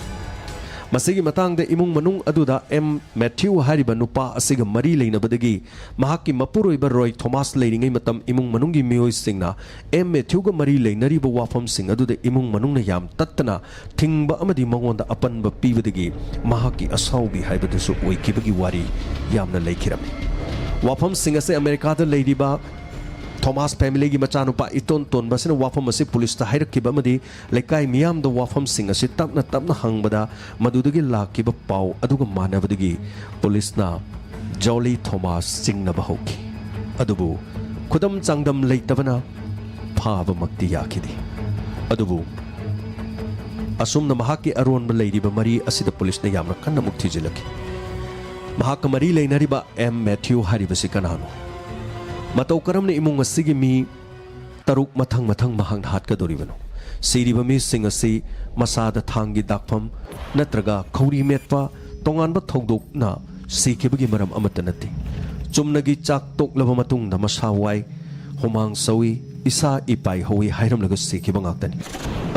ꯃꯁꯤꯒꯤ ꯃꯇꯥꯡꯗ ꯏꯃꯨꯡ ꯃꯅꯨꯡ ꯑꯗꯨꯗ ꯑꯦꯝ ꯃꯦꯊ꯭ꯌꯨ ꯍꯥꯏꯔꯤꯕ ꯅꯨꯄꯥ ꯑꯁꯤꯒ ꯃꯔꯤ ꯂꯩꯅꯕꯗꯒꯤ ꯃꯍꯥꯛꯀꯤ ꯃꯄꯨꯔꯣꯏꯕ ꯔꯣꯏ ꯊꯣꯃꯥꯁ ꯂꯩꯔꯤꯉꯩ ꯃꯇꯝ ꯏꯃꯨꯡ ꯃꯅꯨꯡꯒꯤ ꯃꯤꯑꯣꯏꯁꯤꯡꯅ ꯑꯦꯝ ꯃꯦꯊ꯭ꯌꯨꯒ ꯃꯔꯤ ꯂꯩꯅꯔꯤꯕ ꯋꯥꯐꯝꯁꯤꯡ ꯑꯗꯨꯗ ꯏꯃꯨꯡ ꯃꯅꯨꯡꯅ ꯌꯥꯝ ꯇꯠꯇꯅ ꯊꯤꯡꯕ ꯑꯃꯗꯤ ꯃꯉꯣꯟꯗ ꯑꯄꯟꯕ ꯄꯤꯕꯗꯒꯤ ꯃꯍꯥꯛꯀꯤ ꯑꯁꯥꯎꯕꯤ ꯍꯥꯏꯕꯗꯨꯁꯨ ꯑꯣꯏꯈꯤꯕꯒꯤ ꯋꯥꯔꯤ ꯌꯥꯝꯅ ꯂꯩꯈꯤꯔꯝꯃꯤ꯫ ꯋꯥꯐꯝꯁꯤꯡ ꯑꯁꯤ ꯑꯃꯦꯔꯤꯀꯥꯗ ꯂꯩꯔꯤꯕ ꯊꯣꯃꯥꯁ ꯐꯦꯃꯤꯂꯤꯒꯤ ꯃꯆꯥꯅꯨꯄꯥ ꯏꯇꯣꯟ ꯇꯣꯟꯕ ꯑꯁꯤꯅ ꯋꯥꯐꯝ ꯑꯁꯤ ꯄꯨꯂꯤꯁꯇ ꯍꯥꯏꯔꯛꯈꯤꯕ ꯑꯃꯗꯤ ꯂꯩꯀꯥꯏ ꯃꯤꯌꯥꯝꯗ ꯋꯥꯐꯝꯁꯤꯡ ꯑꯁꯤ ꯇꯞꯅ ꯇꯞꯅ ꯍꯪꯕꯗ ꯃꯗꯨꯗꯒꯤ ꯂꯥꯛꯈꯤꯕ ꯄꯥꯎ ꯑꯗꯨꯒ ꯃꯥꯟꯅꯕꯗꯒꯤ ꯄꯨꯂꯤꯁꯅ ꯖꯣꯂꯤ ꯊꯣꯃꯥꯁ ꯆꯤꯡꯅꯕ ꯍꯧꯈꯤ꯫ ꯑꯗꯨꯕꯨ ꯈꯨꯗꯝ ꯆꯥꯡꯗꯝ ꯂꯩꯇꯕꯅ ꯐꯥꯕꯃꯛꯇꯤ ꯌꯥꯈꯤꯗꯦ꯫ ꯑꯗꯨꯕꯨ ꯑꯁꯨꯝꯅ ꯃꯍꯥꯛꯀꯤ ꯑꯔꯣꯟꯕ ꯂꯩꯔꯤꯕ ꯃꯔꯤ ꯑꯁꯤꯗ ꯄꯨꯂꯤꯁꯅ ꯌꯥꯝꯅ ꯀꯟꯅ ꯑꯃꯨꯛ ꯊꯤꯖꯤꯜꯂꯛꯈꯤ꯫ ꯃꯍꯥꯛꯀ ꯃꯔꯤ ꯂꯩꯅꯔꯤꯕ ꯑꯦꯝ ꯃꯦꯊ꯭ꯌꯨ ꯍꯥꯏꯔꯤꯕꯁꯤ ꯀꯅꯥꯅꯣ? ꯃꯇꯧ ꯀꯔꯝꯅ ꯏꯃꯨꯡ ꯑꯁꯤꯒꯤ ꯃꯤ ꯇꯔꯨꯛ ꯃꯊꯪ ꯃꯊꯪ ꯃꯍꯥꯛꯅ ꯍꯥꯠꯀꯗꯧꯔꯤꯕꯅꯣ? ꯁꯤꯔꯤꯕ ꯃꯤꯁꯤꯡ ꯑꯁꯤ ꯃꯁꯥꯗ ꯊꯥꯡꯒꯤ ꯗꯥꯛꯐꯝ ꯅꯠꯇ꯭ꯔꯒ ꯈꯧꯔꯤ ꯃꯦꯠꯄ ꯇꯣꯉꯥꯟꯕ ꯊꯧꯗꯣꯛꯅ ꯁꯤꯈꯤꯕꯒꯤ ꯃꯔꯝ ꯑꯃꯠꯇ ꯅꯠꯇꯦ꯫ ꯆꯨꯝꯅꯒꯤ ꯆꯥꯛ ꯇꯣꯛꯂꯕ ꯃꯇꯨꯡꯗ ꯃꯁꯥ ꯋꯥꯏ, ꯍꯨꯃꯥꯡ ꯁꯧꯏ, ꯏꯁꯥ ꯏꯄꯥꯏ ꯍꯧꯏ ꯍꯥꯏꯔꯝꯂꯒ ꯁꯤꯈꯤꯕ ꯉꯥꯛꯇꯅꯤ꯫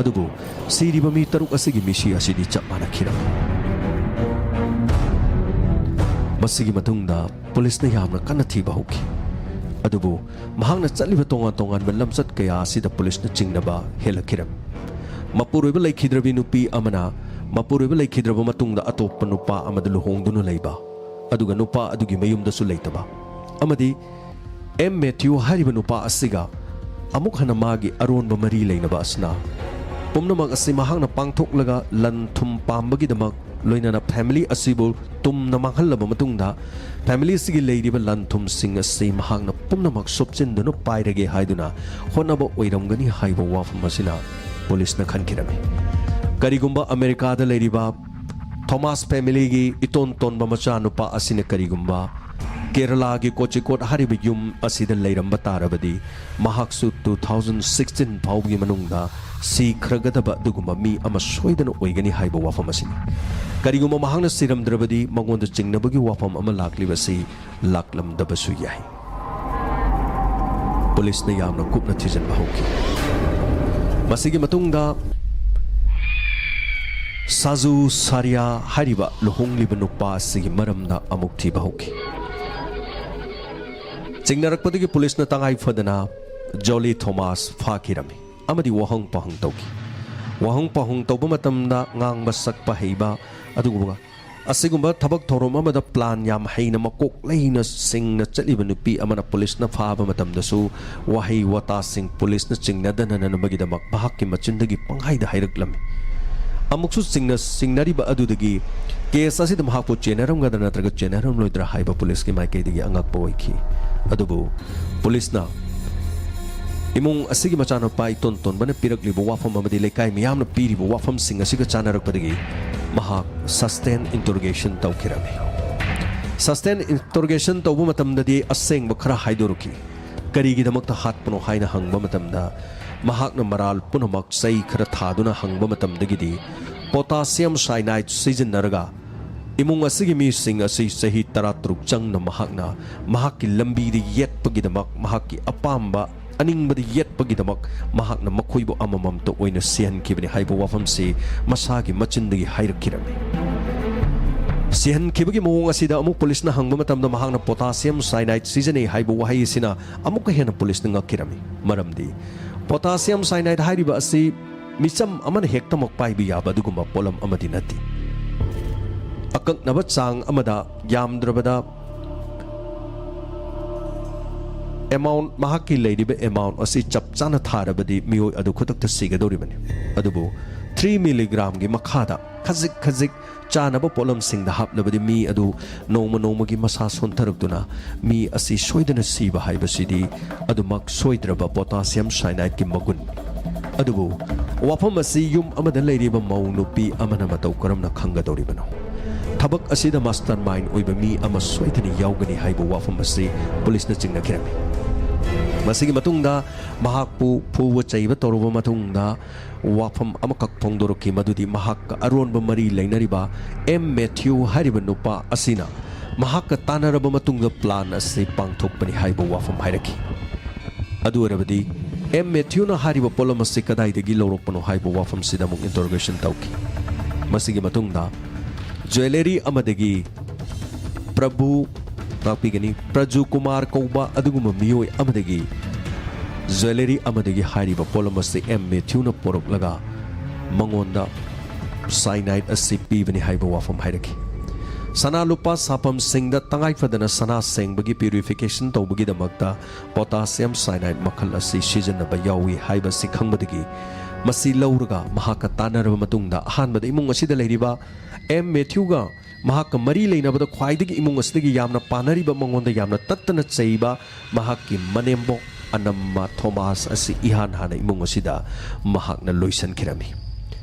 ꯑꯗꯨꯕꯨ ꯁꯤꯔꯤꯕ ꯃꯤ ꯇꯔꯨꯛ ꯑꯁꯤꯒꯤ ꯃꯤꯁꯤ ꯑꯁꯤꯗꯤ ꯆꯞ ꯃꯥꯟꯅꯈꯤꯔꯝꯃꯤ꯫ ꯃꯁꯤꯒꯤ ꯃꯇꯨꯡꯗ ꯄꯨꯂꯤꯁꯅ ꯌꯥꯝꯅ ꯀꯟꯅ ꯊꯤꯕ ꯍꯧꯈꯤ꯫ ꯑꯗꯨꯕꯨ ꯃꯍꯥꯛꯅ ꯆꯠꯂꯤꯕ ꯇꯣꯉꯥꯟ ꯇꯣꯉꯥꯟꯕ ꯂꯝꯆꯠ ꯀꯌꯥ ꯑꯁꯤꯗ ꯄꯨꯂꯤꯁꯅ ꯆꯤꯡꯅꯕ ꯍꯦꯜꯂꯛꯈꯤꯔꯝꯃꯤ꯫ ꯃꯄꯨꯔꯣꯏꯕ ꯂꯩꯈꯤꯗ꯭ꯔꯕꯤ ꯅꯨꯄꯤ ꯑꯃꯅ ꯃꯄꯨꯔꯣꯏꯕ ꯂꯩꯈꯤꯗ꯭ꯔꯕ ꯃꯇꯨꯡꯗ ꯑꯇꯣꯞꯄ ꯅꯨꯄꯥ ꯑꯃꯗ ꯂꯨꯍꯣꯡꯗꯨꯅ ꯂꯩꯕ, ꯑꯗꯨꯒ ꯅꯨꯄꯥ ꯑꯗꯨꯒꯤ ꯃꯌꯨꯝꯗꯁꯨ ꯂꯩꯇꯕ, ꯑꯃꯗꯤ ꯑꯦꯝ ꯃꯦꯊ꯭ꯌꯨ ꯍꯥꯏꯔꯤꯕ ꯅꯨꯄꯥ ꯑꯁꯤꯒ ꯑꯃꯨꯛ ꯍꯟꯅ ꯃꯥꯒꯤ ꯑꯔꯣꯟꯕ ꯃꯔꯤ ꯂꯩꯅꯕ ꯑꯁꯤꯅ ꯄꯨꯝꯅꯃꯛ ꯑꯁꯤ ꯃꯍꯥꯛꯅ ꯄꯥꯡꯊꯣꯛꯂꯒ ꯂꯟ ꯊꯨꯝ ꯄꯥꯝꯕꯒꯤꯗꯃꯛ ꯂꯣꯏꯅꯅ ꯐꯦꯃꯤꯂꯤ ꯑꯁꯤꯕꯨ ꯇꯨꯝꯅ ꯃꯥꯡꯍꯜꯂꯕ ꯃꯇꯨꯡꯗ ꯐꯦꯃꯤꯂꯤ ꯑꯁꯤꯒꯤ ꯂꯩꯔꯤꯕ ꯂꯟ ꯊꯨꯝꯁꯤꯡ ꯑꯁꯤ ꯃꯍꯥꯛꯅ ꯄꯨꯝꯅꯃꯛ ꯁꯨꯞꯆꯤꯟꯗꯨꯅ ꯄꯥꯏꯔꯒꯦ ꯍꯥꯏꯗꯨꯅ ꯍꯣꯠꯅꯕ ꯑꯣꯏꯔꯝꯒꯅꯤ ꯍꯥꯏꯕ ꯋꯥꯐꯝ ꯑꯁꯤꯅ ꯄꯨꯂꯤꯁꯅ ꯈꯟꯈꯤꯔꯝꯃꯤ꯫ ꯀꯔꯤꯒꯨꯝꯕ ꯑꯃꯦꯔꯤꯀꯥꯗ ꯂꯩꯔꯤꯕ ꯊꯣꯃꯥꯁ ꯐꯦꯃꯤꯂꯤꯒꯤ ꯏꯇꯣꯟ ꯇꯣꯟꯕ ꯃꯆꯥꯅꯨꯄꯥ ꯑꯁꯤꯅ ꯀꯔꯤꯒꯨꯝꯕ ꯀꯦꯔꯂꯥꯒꯤ ꯀꯣꯆꯤꯀꯣꯠ ꯍꯥꯏꯔꯤꯕ ꯌꯨꯝ ꯑꯁꯤꯗ ꯂꯩꯔꯝꯕ ꯇꯥꯔꯕꯗꯤ, ꯃꯍꯥꯛꯁꯨ ꯇꯨ ꯊꯥꯎꯖꯟ ꯁꯤꯛꯁꯇꯤꯟ ꯐꯥꯎꯕꯒꯤ ꯃꯅꯨꯡꯗ ꯁꯤꯈ꯭ꯔꯒꯗꯕ ꯑꯗꯨꯒꯨꯝꯕ ꯃꯤ ꯑꯃ ꯁꯣꯏꯗꯅ ꯑꯣꯏꯒꯅꯤ ꯍꯥꯏꯕ ꯋꯥꯐꯝ ꯑꯁꯤꯅꯤ꯫ ꯀꯔꯤꯒꯨꯝꯕ ꯃꯍꯥꯛꯅ ꯁꯤꯔꯝꯗ꯭ꯔꯕꯗꯤ, ꯃꯉꯣꯟꯗ ꯆꯤꯡꯅꯕꯒꯤ ꯋꯥꯐꯝ ꯑꯃ ꯂꯥꯛꯂꯤꯕꯁꯤ ꯂꯥꯛꯂꯝꯗꯕꯁꯨ ꯌꯥꯏ꯫ ꯄꯨꯂꯤꯁꯅ ꯌꯥꯝꯅ ꯀꯨꯞꯅ ꯊꯤꯖꯤꯟꯕ ꯍꯧꯈꯤ꯫ ꯃꯁꯤꯒꯤ ꯃꯇꯨꯡꯗ ꯁꯥꯖꯨ ꯁꯥꯔꯤꯌꯥ ꯍꯥꯏꯔꯤꯕ ꯂꯨꯍꯣꯡꯂꯤꯕ ꯅꯨꯄꯥ ꯑꯁꯤꯒꯤ ꯃꯔꯝꯗ ꯑꯃꯨꯛ ꯊꯤꯕ ꯍꯧꯈꯤ꯫ ꯆꯤꯡꯅꯔꯛꯄꯗꯒꯤ ꯄꯨꯂꯤꯁꯅ ꯇꯉꯥꯏ ꯐꯗꯅ ꯖꯣꯂꯤ ꯊꯣꯃꯥꯁ ꯐꯥꯈꯤꯔꯝꯃꯤ ꯑꯃꯗꯤ ꯋꯥꯍꯪ ꯄꯥꯎꯍꯪ ꯇꯧꯈꯤ꯫ ꯋꯥꯍꯪ ꯄꯥꯎꯍꯪ ꯇꯧꯕ ꯃꯇꯝꯗ ꯉꯥꯡꯕ ꯁꯛꯄ ꯍꯩꯕ, ꯑꯗꯨꯒꯨꯝꯕ ꯑꯁꯤꯒꯨꯝꯕ ꯊꯕꯛ ꯊꯧꯔꯝ ꯑꯃꯗ ꯄ꯭ꯂꯥꯟ ꯌꯥꯝ ꯍꯩꯅ ꯃꯀꯣꯛ ꯂꯩꯅ ꯁꯤꯡꯅ ꯆꯠꯂꯤꯕ ꯅꯨꯄꯤ ꯑꯃꯅ ꯄꯨꯂꯤꯁꯅ ꯐꯥꯕ ꯃꯇꯝꯗꯁꯨ ꯋꯥꯍꯩ ꯋꯥꯇꯥꯁꯤꯡ ꯄꯨꯂꯤꯁꯅ ꯆꯤꯡꯅꯗꯅꯅꯕꯒꯤꯗꯃꯛ ꯃꯍꯥꯛꯀꯤ ꯃꯆꯤꯟꯗꯒꯤ ꯄꯪꯍꯥꯏꯗ ꯍꯥꯏꯔꯛꯂꯝꯃꯤ꯫ ꯑꯃꯨꯛꯁꯨ ꯆꯤꯡꯅ ꯆꯤꯡꯅꯔꯤꯕ ꯑꯗꯨꯗꯒꯤ ꯀꯦꯁ ꯑꯁꯤꯗ ꯃꯍꯥꯛꯄꯨ ꯆꯦꯟꯅꯔꯝꯒꯗ꯭ꯔꯥ ꯅꯠꯇ꯭ꯔꯒ ꯆꯦꯟꯅꯔꯝꯂꯣꯏꯗ꯭ꯔꯥ ꯍꯥꯏꯕ ꯄꯨꯂꯤꯁꯀꯤ ꯃꯥꯏꯀꯩꯗꯒꯤ ꯑꯉꯛꯄ ꯑꯣꯏꯈꯤ꯫ ꯑꯗꯨꯕꯨ ꯄꯨꯂꯤꯁꯅ ꯏꯃꯨꯡ ꯑꯁꯤꯒꯤ ꯃꯆꯥꯅꯨꯄꯥ ꯏꯇꯣꯟ ꯇꯣꯟꯕꯅ ꯄꯤꯔꯛꯂꯤꯕ ꯋꯥꯐꯝ ꯑꯃꯗꯤ ꯂꯩꯀꯥꯏ ꯃꯤꯌꯥꯝꯅ ꯄꯤꯔꯤꯕ ꯋꯥꯐꯝꯁꯤꯡ ꯑꯁꯤꯒ ꯆꯥꯟꯅꯔꯛꯄꯗꯒꯤ ꯃꯍꯥꯛ ꯁꯁꯇꯦꯟ ꯏꯟꯇꯔꯣꯒꯦꯁꯟ ꯇꯧꯈꯤꯔꯝꯃꯤ꯫ ꯁꯁꯇꯦꯟ ꯏꯟꯇꯔꯣꯒꯦꯁꯟ ꯇꯧꯕ ꯃꯇꯝꯗꯗꯤ ꯑꯁꯦꯡꯕ ꯈꯔ ꯍꯥꯏꯗꯣꯔꯛꯈꯤ꯫ ꯀꯔꯤꯒꯤꯗꯃꯛꯇ ꯍꯥꯠꯄꯅꯣ ꯍꯥꯏꯅ ꯍꯪꯕ ꯃꯇꯝꯗ ꯃꯍꯥꯛꯅ ꯃꯔꯥꯜ ꯄꯨꯝꯅꯃꯛ ꯆꯩ ꯈꯔ ꯊꯥꯗꯨꯅ ꯍꯪꯕ ꯃꯇꯝꯗꯒꯤꯗꯤ ꯄꯣꯇꯥꯁꯤꯌꯝ ꯁꯥꯏꯅꯥꯏꯗ ꯁꯤꯖꯤꯟꯅꯔꯒ ꯏꯃꯨꯡ ꯑꯁꯤꯒꯤ ꯃꯤꯁꯤꯡ ꯑꯁꯤ ꯆꯍꯤ ꯇꯔꯥꯇꯔꯨꯛ ꯆꯪꯅ ꯃꯍꯥꯛꯅ ꯃꯍꯥꯛꯀꯤ ꯂꯝꯕꯤꯗ ꯌꯦꯠꯄꯒꯤꯗꯃꯛ, ꯃꯍꯥꯛꯀꯤ ꯑꯄꯥꯝꯕ ꯑꯅꯤꯡꯕꯗ ꯌꯦꯠꯄꯒꯤꯗꯃꯛ ꯃꯍꯥꯛꯅ ꯃꯈꯣꯏꯕꯨ ꯑꯃꯃꯝꯇ ꯑꯣꯏꯅ ꯁꯤꯍꯟꯈꯤꯕꯅꯤ ꯍꯥꯏꯕ ꯋꯥꯐꯝꯁꯤ ꯃꯁꯥꯒꯤ ꯃꯆꯤꯟꯗꯒꯤ ꯍꯥꯏꯔꯛꯈꯤꯔꯝꯃꯤ꯫ ꯁꯤꯍꯟꯈꯤꯕꯒꯤ ꯃꯑꯣꯡ ꯑꯁꯤꯗ ꯑꯃꯨꯛ ꯄꯨꯂꯤꯁꯅ ꯍꯪꯕ ꯃꯇꯝꯗ ꯃꯍꯥꯛꯅ ꯄꯣꯇꯥꯁꯤꯌꯝ ꯁꯥꯏꯅꯥꯏꯗ ꯁꯤꯖꯤꯟꯅꯩ ꯍꯥꯏꯕ ꯋꯥꯍꯩ ꯑꯁꯤꯅ ꯑꯃꯨꯛꯀ ꯍꯦꯟꯅ ꯄꯨꯂꯤꯁꯅ ꯉꯛꯈꯤꯔꯝꯃꯤ꯫ ꯃꯔꯝꯗꯤ ꯄꯣꯇꯥꯁꯤꯌꯝ ꯁꯥꯏꯅꯥꯏꯗ ꯍꯥꯏꯔꯤꯕ ꯑꯁꯤ ꯃꯤꯆꯝ ꯑꯃꯅ ꯍꯦꯛꯇꯃꯛ ꯄꯥꯏꯕ ꯌꯥꯕ ꯑꯗꯨꯒꯨꯝꯕ ꯄꯣꯠꯂꯝ ꯑꯃꯗꯤ ꯅꯠꯇꯦ꯫ ꯑꯀꯛꯅꯕ ꯆꯥꯡ ꯑꯃꯗ ꯌꯥꯝꯗ꯭ꯔꯕꯗ ꯑꯦꯃꯥꯎꯟ, ꯃꯍꯥꯛꯀꯤ ꯂꯩꯔꯤꯕ ꯑꯦꯃꯥꯎꯟ ꯑꯁꯤ ꯆꯞ ꯆꯥꯅ ꯊꯥꯔꯕꯗꯤ ꯃꯤꯑꯣꯏ ꯑꯗꯨ ꯈꯨꯗꯛꯇ ꯁꯤꯒꯗꯧꯔꯤꯕꯅꯤ꯫ ꯑꯗꯨꯕꯨ ꯊ꯭ꯔꯤ ꯃꯤꯂꯤꯒ꯭ꯔꯥꯝꯒꯤ ꯃꯈꯥꯗ ꯈꯖꯤꯛ ꯈꯖꯤꯛ ꯆꯥꯅꯕ ꯄꯣꯠꯂꯝꯁꯤꯡꯗ ꯍꯥꯞꯂꯕꯗꯤ ꯃꯤ ꯑꯗꯨ ꯅꯣꯡꯃ ꯅꯣꯡꯃꯒꯤ ꯃꯁꯥ ꯁꯣꯟꯊꯔꯛꯇꯨꯅ ꯃꯤ ꯑꯁꯤ ꯁꯣꯏꯗꯅ ꯁꯤꯕ ꯍꯥꯏꯕꯁꯤꯗꯤ ꯑꯗꯨꯃꯛ ꯁꯣꯏꯗ꯭ꯔꯕ ꯄꯣꯇꯥꯁꯤꯌꯝ ꯁꯥꯏꯅꯥꯏꯗꯀꯤ ꯃꯒꯨꯟ꯫ ꯑꯗꯨꯕꯨ ꯋꯥꯐꯝ ꯑꯁꯤ ꯌꯨꯝ ꯑꯃꯗ ꯂꯩꯔꯤꯕ ꯃꯧ ꯅꯨꯄꯤ ꯑꯃꯅ ꯃꯇꯧ ꯀꯔꯝꯅ ꯈꯪꯒꯗꯧꯔꯤꯕꯅꯣ? ꯊꯕꯛ ꯑꯁꯤꯗ ꯃꯥꯁꯇꯔ ꯃꯥꯏꯟ ꯑꯣꯏꯕ ꯃꯤ ꯑꯃ ꯁꯣꯏꯗꯅ ꯌꯥꯎꯒꯅꯤ ꯍꯥꯏꯕ ꯋꯥꯐꯝ ꯑꯁꯤ ꯄꯨꯂꯤꯁꯅ ꯆꯤꯡꯅꯈꯤꯔꯝꯃꯤ꯫ ꯃꯁꯤꯒꯤ ꯃꯇꯨꯡꯗ ꯃꯍꯥꯛꯄꯨ ꯐꯨꯕ ꯆꯩꯕ ꯇꯧꯔꯕ ꯃꯇꯨꯡꯗ ꯋꯥꯐꯝ ꯑꯃꯈꯛ ꯐꯣꯡꯗꯣꯔꯛꯈꯤ, ꯃꯗꯨꯗꯤ ꯃꯍꯥꯛꯀ ꯑꯔꯣꯟꯕ ꯃꯔꯤ ꯂꯩꯅꯔꯤꯕ ꯑꯦꯝ ꯃꯦꯊ꯭ꯌꯨ ꯍꯥꯏꯔꯤꯕ ꯅꯨꯄꯥ ꯑꯁꯤꯅ ꯃꯍꯥꯛꯀ ꯇꯥꯟꯅꯔꯕ ꯃꯇꯨꯡꯗ ꯄ꯭ꯂꯥꯟ ꯑꯁꯤ ꯄꯥꯡꯊꯣꯛꯄꯅꯤ ꯍꯥꯏꯕ ꯋꯥꯐꯝ ꯍꯥꯏꯔꯛꯈꯤ꯫ ꯑꯗꯨ ꯑꯣꯏꯔꯕꯗꯤ ꯑꯦꯝ ꯃꯦꯊ꯭ꯌꯨꯅ ꯍꯥꯏꯔꯤꯕ ꯄꯣꯠꯂꯝ ꯑꯁꯤ ꯀꯗꯥꯏꯗꯒꯤ ꯂꯧꯔꯛꯄꯅꯣ ꯍꯥꯏꯕ ꯋꯥꯐꯝꯁꯤꯗ ꯑꯃꯨꯛ ꯏꯟꯇꯔꯣꯒꯦꯁꯟ ꯇꯧꯈꯤ꯫ ꯃꯁꯤꯒꯤ ꯃꯇꯨꯡꯗ ꯖ꯭ꯋꯦꯂꯔꯤ ꯑꯃꯗꯒꯤ ꯄ꯭ꯔꯚꯨ, ꯉꯥꯛꯄꯤꯒꯅꯤ, ꯄ꯭ꯔꯖꯨ ꯀꯨꯃꯥꯔ ꯀꯧꯕ ꯑꯗꯨꯒꯨꯝꯕ ꯃꯤꯑꯣꯏ ꯑꯃꯗꯒꯤ ꯖ꯭ꯋꯦꯂꯔꯤ ꯑꯃꯗꯒꯤ ꯍꯥꯏꯔꯤꯕ ꯄꯣꯠꯂꯝ ꯑꯁꯤ ꯑꯦꯝ ꯃꯦꯊ꯭ꯌꯨꯅ ꯄꯣꯔꯛꯂꯒ ꯃꯉꯣꯟꯗ ꯁꯥꯏꯅꯥꯏꯠ ꯑꯁꯤ ꯄꯤꯕꯅꯤ ꯍꯥꯏꯕ ꯋꯥꯐꯝ ꯍꯥꯏꯔꯛꯈꯤ꯫ ꯁꯅꯥ ꯂꯨꯄꯥ ꯁꯥꯐꯝꯁꯤꯡꯗ ꯇꯉꯥꯏ ꯐꯗꯅ ꯁꯅꯥ ꯁꯦꯡꯕꯒꯤ purification ꯇꯧꯕꯒꯤꯗꯃꯛꯇ potassium cyanide ꯃꯈꯜ ꯑꯁꯤ ꯁꯤꯖꯤꯟꯅꯕ ꯌꯥꯎꯏ ꯍꯥꯏꯕꯁꯤ ꯈꯪꯕꯗꯒꯤ ꯃꯁꯤ ꯂꯧꯔꯒ ꯃꯍꯥꯛꯀ ꯇꯥꯟꯅꯔꯕ ꯃꯇꯨꯡꯗ ꯑꯍꯥꯟꯕꯗ ꯏꯃꯨꯡ ꯑꯁꯤꯗ ꯂꯩꯔꯤꯕ ꯑꯦꯝ ꯃꯦꯊ꯭ꯌꯨꯒ ꯃꯍꯥꯛꯀ ꯃꯔꯤ ꯂꯩꯅꯕꯗ ꯈ꯭ꯋꯥꯏꯗꯒꯤ ꯏꯃꯨꯡ ꯑꯁꯤꯗꯒꯤ ꯌꯥꯝꯅ ꯄꯥꯅꯔꯤꯕ, ꯃꯉꯣꯟꯗ ꯌꯥꯝꯅ ꯇꯠꯇꯅ ꯆꯩꯕ ꯃꯍꯥꯛꯀꯤ ꯃꯅꯦꯝꯕꯣꯛ ꯑꯅꯝꯃ ꯊꯣꯃꯥꯁ ꯑꯁꯤ ꯏꯍꯥꯟ ꯍꯥꯟꯅ ꯏꯃꯨꯡ ꯑꯁꯤꯗ ꯃꯍꯥꯛꯅ ꯂꯣꯏꯁꯤꯟꯈꯤꯔꯝꯃꯤ꯫